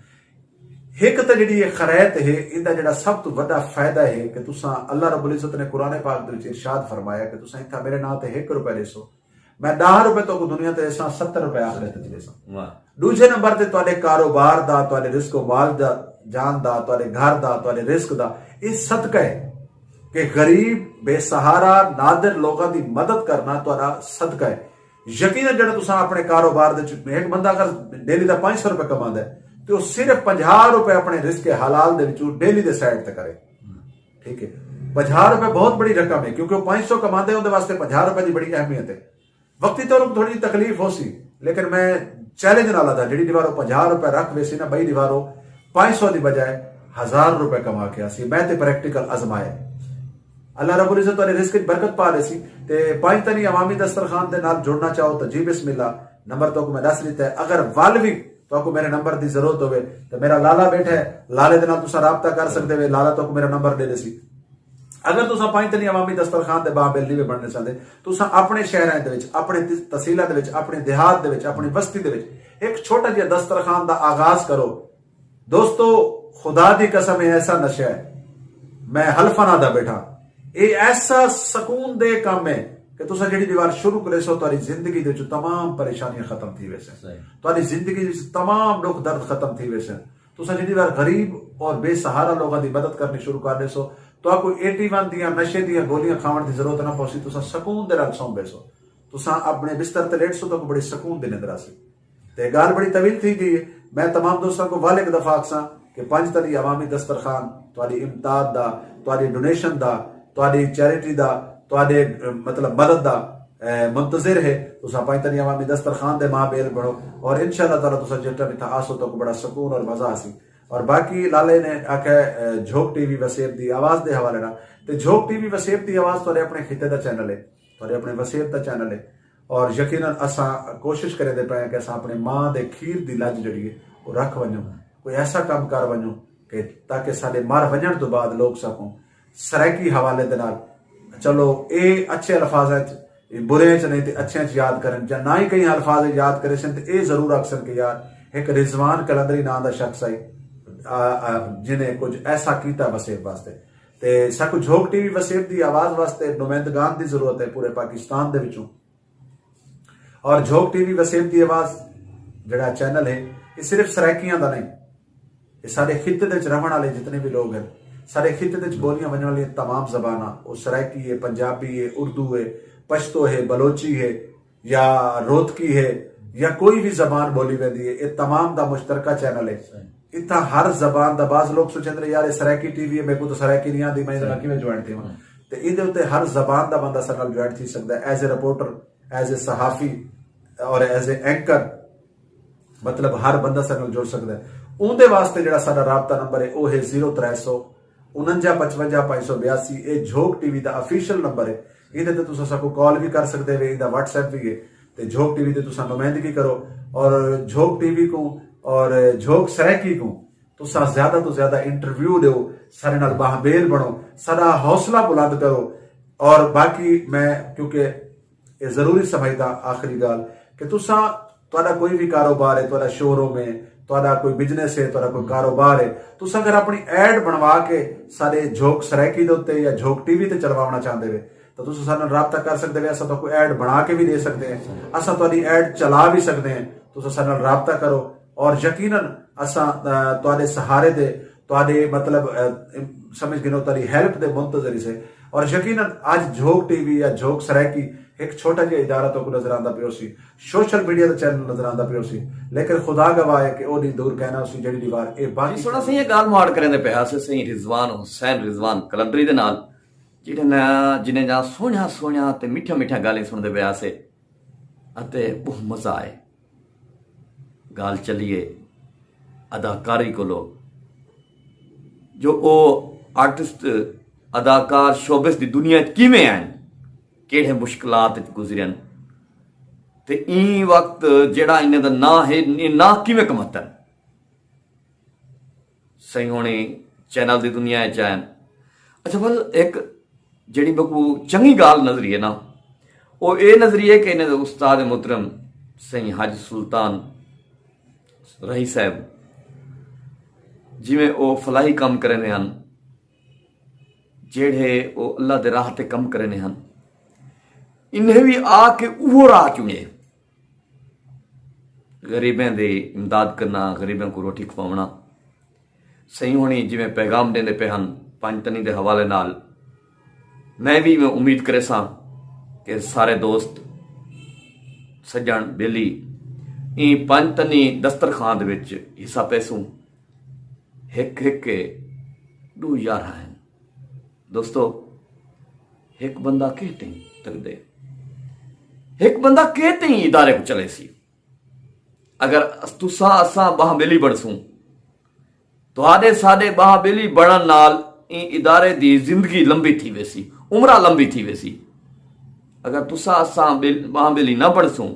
ہک تاں جیڑھی اے خریت ہے، ایندا جیڑھا سب توں وݙا فائدہ ہے کہ تساں، اللہ رب العزت نے قرآن پاک دے وچ ارشاد فرمایا کہ تساں اتھاں میرے ناں تے ہک روپے ݙیسو، میں ݙاہ روپے تہاکوں دنیا تے ݙیساں، ستر روپے آخرت وچ ݙیساں۔ واہ۔ ݙوجھے نمبر تے تہاݙے کاروبار دا، تہاݙے رزق و مال دا، جان دا، تہاݙے گھر دا، تہاݙے رزق دا، اے صدقہ ہے کہ غریب، بے سہارا، نادر لوگاں دی مدد کرنا تہاݙا صدقہ ہے۔ یقیناً جیڑھا تساں اپݨے کاروبار دے وچ، ہک بندہ اگر ڈیلی دا پنج سو روپے کماندا ہے، تے او صرف پنجاہ روپے اپݨے رزق حلال دے وچوں ڈیلی دے سائیڈ تے کرے۔ ٹھیک ہے، پنجاہ روپے بہت بڑی رقم ہے، کیونکہ او پنج سو کماندا ہے، اوندے واسطے پنجاہ روپے دی بڑی اہمیت ہے۔ وقتی طور تے تھوڑی جی تکلیف ہوسی، لیکن میں چیلنج نال آہداں، جیڑھی ݙیہاڑ او پنجاہ روپے رکھ ویسی نا، ٻئی ݙیہاڑ او پنج سو دی بجائے ہزار روپے کما کے آسی۔ میں تے پریکٹیکل آزمایا ہے۔ اللہ رب العزت تہاݙے رزق وچ برکت پا ݙیسی۔ تے پنج تنی عوامی دسترخوان دے نال جڑنا چاہو تاں جی بسم اللہ، نمبر تہاکوں میں ݙس ݙتا ہے۔ اگر ول وی تہاکوں میرے نمبر دی ضرورت ہووے تاں میرا لالا ٻیٹھا ہے، لالے دے نال تساں رابطہ کر سڳدے وے، لالا تہاکوں میرا نمبر ݙے ݙیسی۔ اگر تساں پنج تنی عوامی دسترخوان دے بابیل نہیں وے بݨنا چاہندے، تساں اپݨے شہراں دے وچ، اپݨے ت-، تحصیلاں دے وچ، اپݨے دیہات دے وچ، اپݨی وستی دے وچ ہک چھوٹا جیہا دسترخوان دا آغاز کرو۔ دوستو، خدا دی قسم، اے ایسا نشہ ہے، میں حلفاں نہ آہدا ٻیٹھاں، اے ایسا سکون دہ کم ہے کہ تساں جیڑھی ݙیہاڑ شروع کریسو، تہاݙی زندگی دے وچوں تمام پریشانیاں ختم تھی ویسن۔ صحیح۔ تہاݙی زندگی دے وچ تمام ݙکھ درد ختم تھی ویسن۔ تساں جیڑھی ݙیہاڑ غریب اور بے سہارا لوگاں دی مدد کرݨی شروع کر ݙیسو، تہاکوں ایٹی ون دیاں نشے دیاں گولیاں کھاوݨ دی ضرورت نہ پوسی، تساں سکون دے نال سم ویسو۔ تساں اپݨے بستر تے لیٹسو، تہاکوں بڑی سکون دی نندر آسی۔ تے ڳالھ بڑی طویل تھی ڳئی ہے۔ میں تمام دوستاں کوں ول ہک دفعہ آکھساں کہ پنج تنی عوامی دسترخوان تہاݙی امداد دا، تہاݙی ڈونیشن دا، تہاݙی چیریٹی دا، تہاݙے، اے، مطلب مدد دا، اے، منتظر ہے۔ تساں پنج تنی عوامی دسترخوان دے مابیل بݨو، اور انشاءاللہ تعالیٰ تساں جس ٹائم اتھاں آسو، تہاکوں بڑا سکون اور مزہ آسی۔ اور باقی لالے نے آکھیا، اے، جھوک ٹی وی وسیب دی آواز دے حوالے نال، تے جھوک ٹی وی وسیب دی آواز تہاݙے اپݨے خطے دا چینل ہے، تہاݙے اپݨے وسیب دا چینل ہے۔ اور یقیناً اساں کوشش کریندے پئے ہیں کہ اساں اپݨے ماں دے کھیر دی لڄ جیڑھی ہے، او رکھ ونڄوں، کوئی ایسا کم کر ونڄوں کہ تاکہ ساݙے مر ونڄݨ توں بعد لوک ساکوں سرائیکی حوالے دے نال، چلو، اے اچھے الفاظاں اچ، اے برے اچ نہیں تے اچھے اچ یاد کرن، یا نہ ہی کہیں الفاظ یاد کرے سن تے اے ضرور آکھسن کہ یار، ہک رضوان قلندری ناں دا شخص آئی، آ، آ، جنہیں کچھ ایسا کیتا وسیب واسطے۔ تے ساکو جھوک ٹی وی وسیب دی آواز واسطے نمائندگان دی ضرورت ہے پورے پاکستان دے وچوں۔ اور جھوک ٹی وی وسیب دی آواز جڑا چینل ہے، یہ صرف سرائیکیاں دا نہیں، یہ سارے خطے دے وچ رہن والے جتنے بھی لوگ ہیں، سارے خطے دے وچ بولیاں ونجن والی تمام زباناں، وہ سرائیکی ہے، پنجابی ہے، اردو ہے، پشتو ہے، بلوچی ہے، یا روتکی ہے، یا کوئی بھی زبان بولی ویندی ہے، یہ تمام دا مشترکہ چینل ہے۔ اتھاں ہر زبان دا، بعض لوگ سوچیندے نے، یار، یہ سرائیکی ٹی وی ہے، میرے کو تو سرائیکی نہیں آندی، میں اس نال کیویں جوائن تھیواں؟ تے ایندے اتے ہر زبان دا بندہ ساڈے نال جوائن تھی سکدا ہے، as a reporter, as a صحافی اور ایز اے اینکر، مطلب، ہر بندہ ساڈے نال جڑ سکدا ہے۔ اوندے واسطے جڑا ساڈا رابطہ نمبر ہے، او ہے زیرو ترے سو انجا پنج سو بیاسی۔ اے جھوک ٹی وی دا آفیشل نمبر ہے، ایندے تے تساں ساکوں کال بھی کر سکدے وے، ایندا واٹس ایپ بھی ہے۔ تے جھوک ٹی وی تے تساں نمائندگی کرو، اور جھوک ٹی وی کوں اور جھوک سرائیکی کوں تساں زیادہ توں زیادہ انٹرویو ݙیو، ساݙے نال ٻانہہ ٻیل بݨو، ساݙا حوصلہ بلند کرو۔ اور باقی میں، کیونکہ یہ ضروری سمجھدا، آخری ڳالھ، کہ تساں، تہاݙا کوئی بھی کاروبار ہے، تہاݙا شو روم ہے، تہاݙا کوئی بزنس ہے، تہاݙا کوئی کاروبار ہے، تساں اگر اپݨی ایڈ بݨوا کے ساݙے جھوک سرائیکی دے اتے یا جھوک ٹی وی تے چلواوݨا چاہندے وے، تاں تساں ساݙے نال رابطہ کر سکدے وے، اساں تہاکوں ایڈ بݨا کے بھی ݙے سکدے ہیں، اساں تہاݙی ایڈ چلا بھی سکدے ہیں۔ تساں ساݙے نال رابطہ کرو، اور یقیناً اساں، آ، تہاݙے سہارے دے، تہاݙے، مطلب، آ، سمجھ گھنو، تہاݙی ہیلپ دے منتظر ہیسے۔ اور یقیناً اڄ جھوک ٹی وی یا جھوک سرائیکی ہک چھوٹا جہا ادارہ تہاکوں نظر آندا پیا ہوسی، سوشل میڈیا دا چینل نظر آندا پیا ہوسی، لیکن خدا گواہ ہے کہ او ݙینہہ دور کائنا ہوسی جیڑھی ݙینہہ وار اے باقی سوہݨا سئیں، اے ڳالھ موں اڑ کریندے پئے ہاسے، سئیں رضوان حسین رضوان قلندری دے نال، جنہیں جنہیں جا سوہݨیاں سوہݨیاں تے میٹھیاں میٹھیاں ڳالھیں سݨدے پئے ہاسے، اتے ٻہوں مزہ آئے۔ ڳالھ چلیے اداکاری کولو، جو او آرٹسٹ، اداکار شوبز دی دنیا اچ کیویں آئن، کیڑھے مشکلات اچ گزرین، تے ایں وقت جیڑھا انہیں دا ناں ہے، اے ناں کیویں کمتن۔ سئیں ہوݨی چینل دی دنیا اچ آئن۔ اچھا، ول ہک جیڑھی میکوں چنگی ڳالھ نظری ہے نا، او اے نظری ہے کہ انہیں دے استاد محترم سئیں حاجی سلطان راہی صاحب، جیویں او فلاحی کم کریندے ہن، جیڑھے او اللہ دے راہ تے کم کریندے ہن، انہیں وی آ کے اوہو راہ چنگے۔ غریبیں دی امداد کرنا، غریبیں کوں روٹی کھواوݨا۔ سئیں ہوݨی جیویں پیغام ݙیندے پئے ہن پنج تنی دے حوالے نال، میں وی ایویں امید کریساں کہ سارے دوست، سڄݨ، ٻیلی ایں پنج تنی دسترخوان دے وچ حصہ پیسوں۔ ہک ہک کے ݙو یارہاں ہن۔ دوستو، ہک بندہ کہیں تئیں تکدے؟ ہک بندہ کہیں تئیں ادارے کوں چلیسی؟ اگر اس-، تساں اساں ٻانہہ ٻیلی بݨسوں، تہاݙے ساݙے ٻانہہ ٻیلی بݨݨ نال ایں ادارے دی زندگی لمبی تھی ویسی، عمرہ لمبی تھی ویسی۔ اگر تساں اساں ٻیل-، ٻانہہ ٻیلی نہ بݨسوں،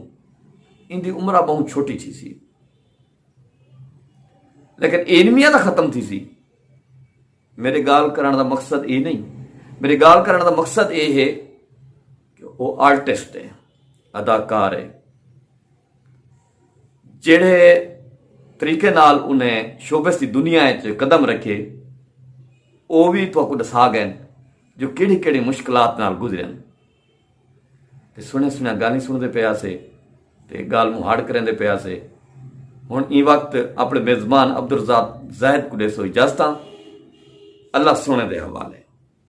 ایندی عمرہ ٻہوں چھوٹی تھیسی۔ لیکن اینویاں تاں ختم تھیسی۔ میݙے ڳالھ کرݨ دا مقصد اے نہیں۔ میݙے ڳالھ کرݨ دا مقصد اے ہے کہ او آرٹسٹ ہے، اداکار ہے، جیڑھے طریقے نال انہیں شوبز دی دنیا اچ قدم رکھے، او وی تہاکوں ݙسا ڳئن جو کیڑھی کیڑھی مشکلات نال گزرن۔ تے سوہݨیاں سوہݨیاں ڳالھیں سݨدے پئے ہاسے تے ڳالھ موں ہاڑ کریندے پئے ہاسے۔ ہݨ ایں وقت اپݨے میزبان عبدالرزاق زاہد کوں ݙیسوں اجازتاں۔ اللہ سوہݨے دے حوالے۔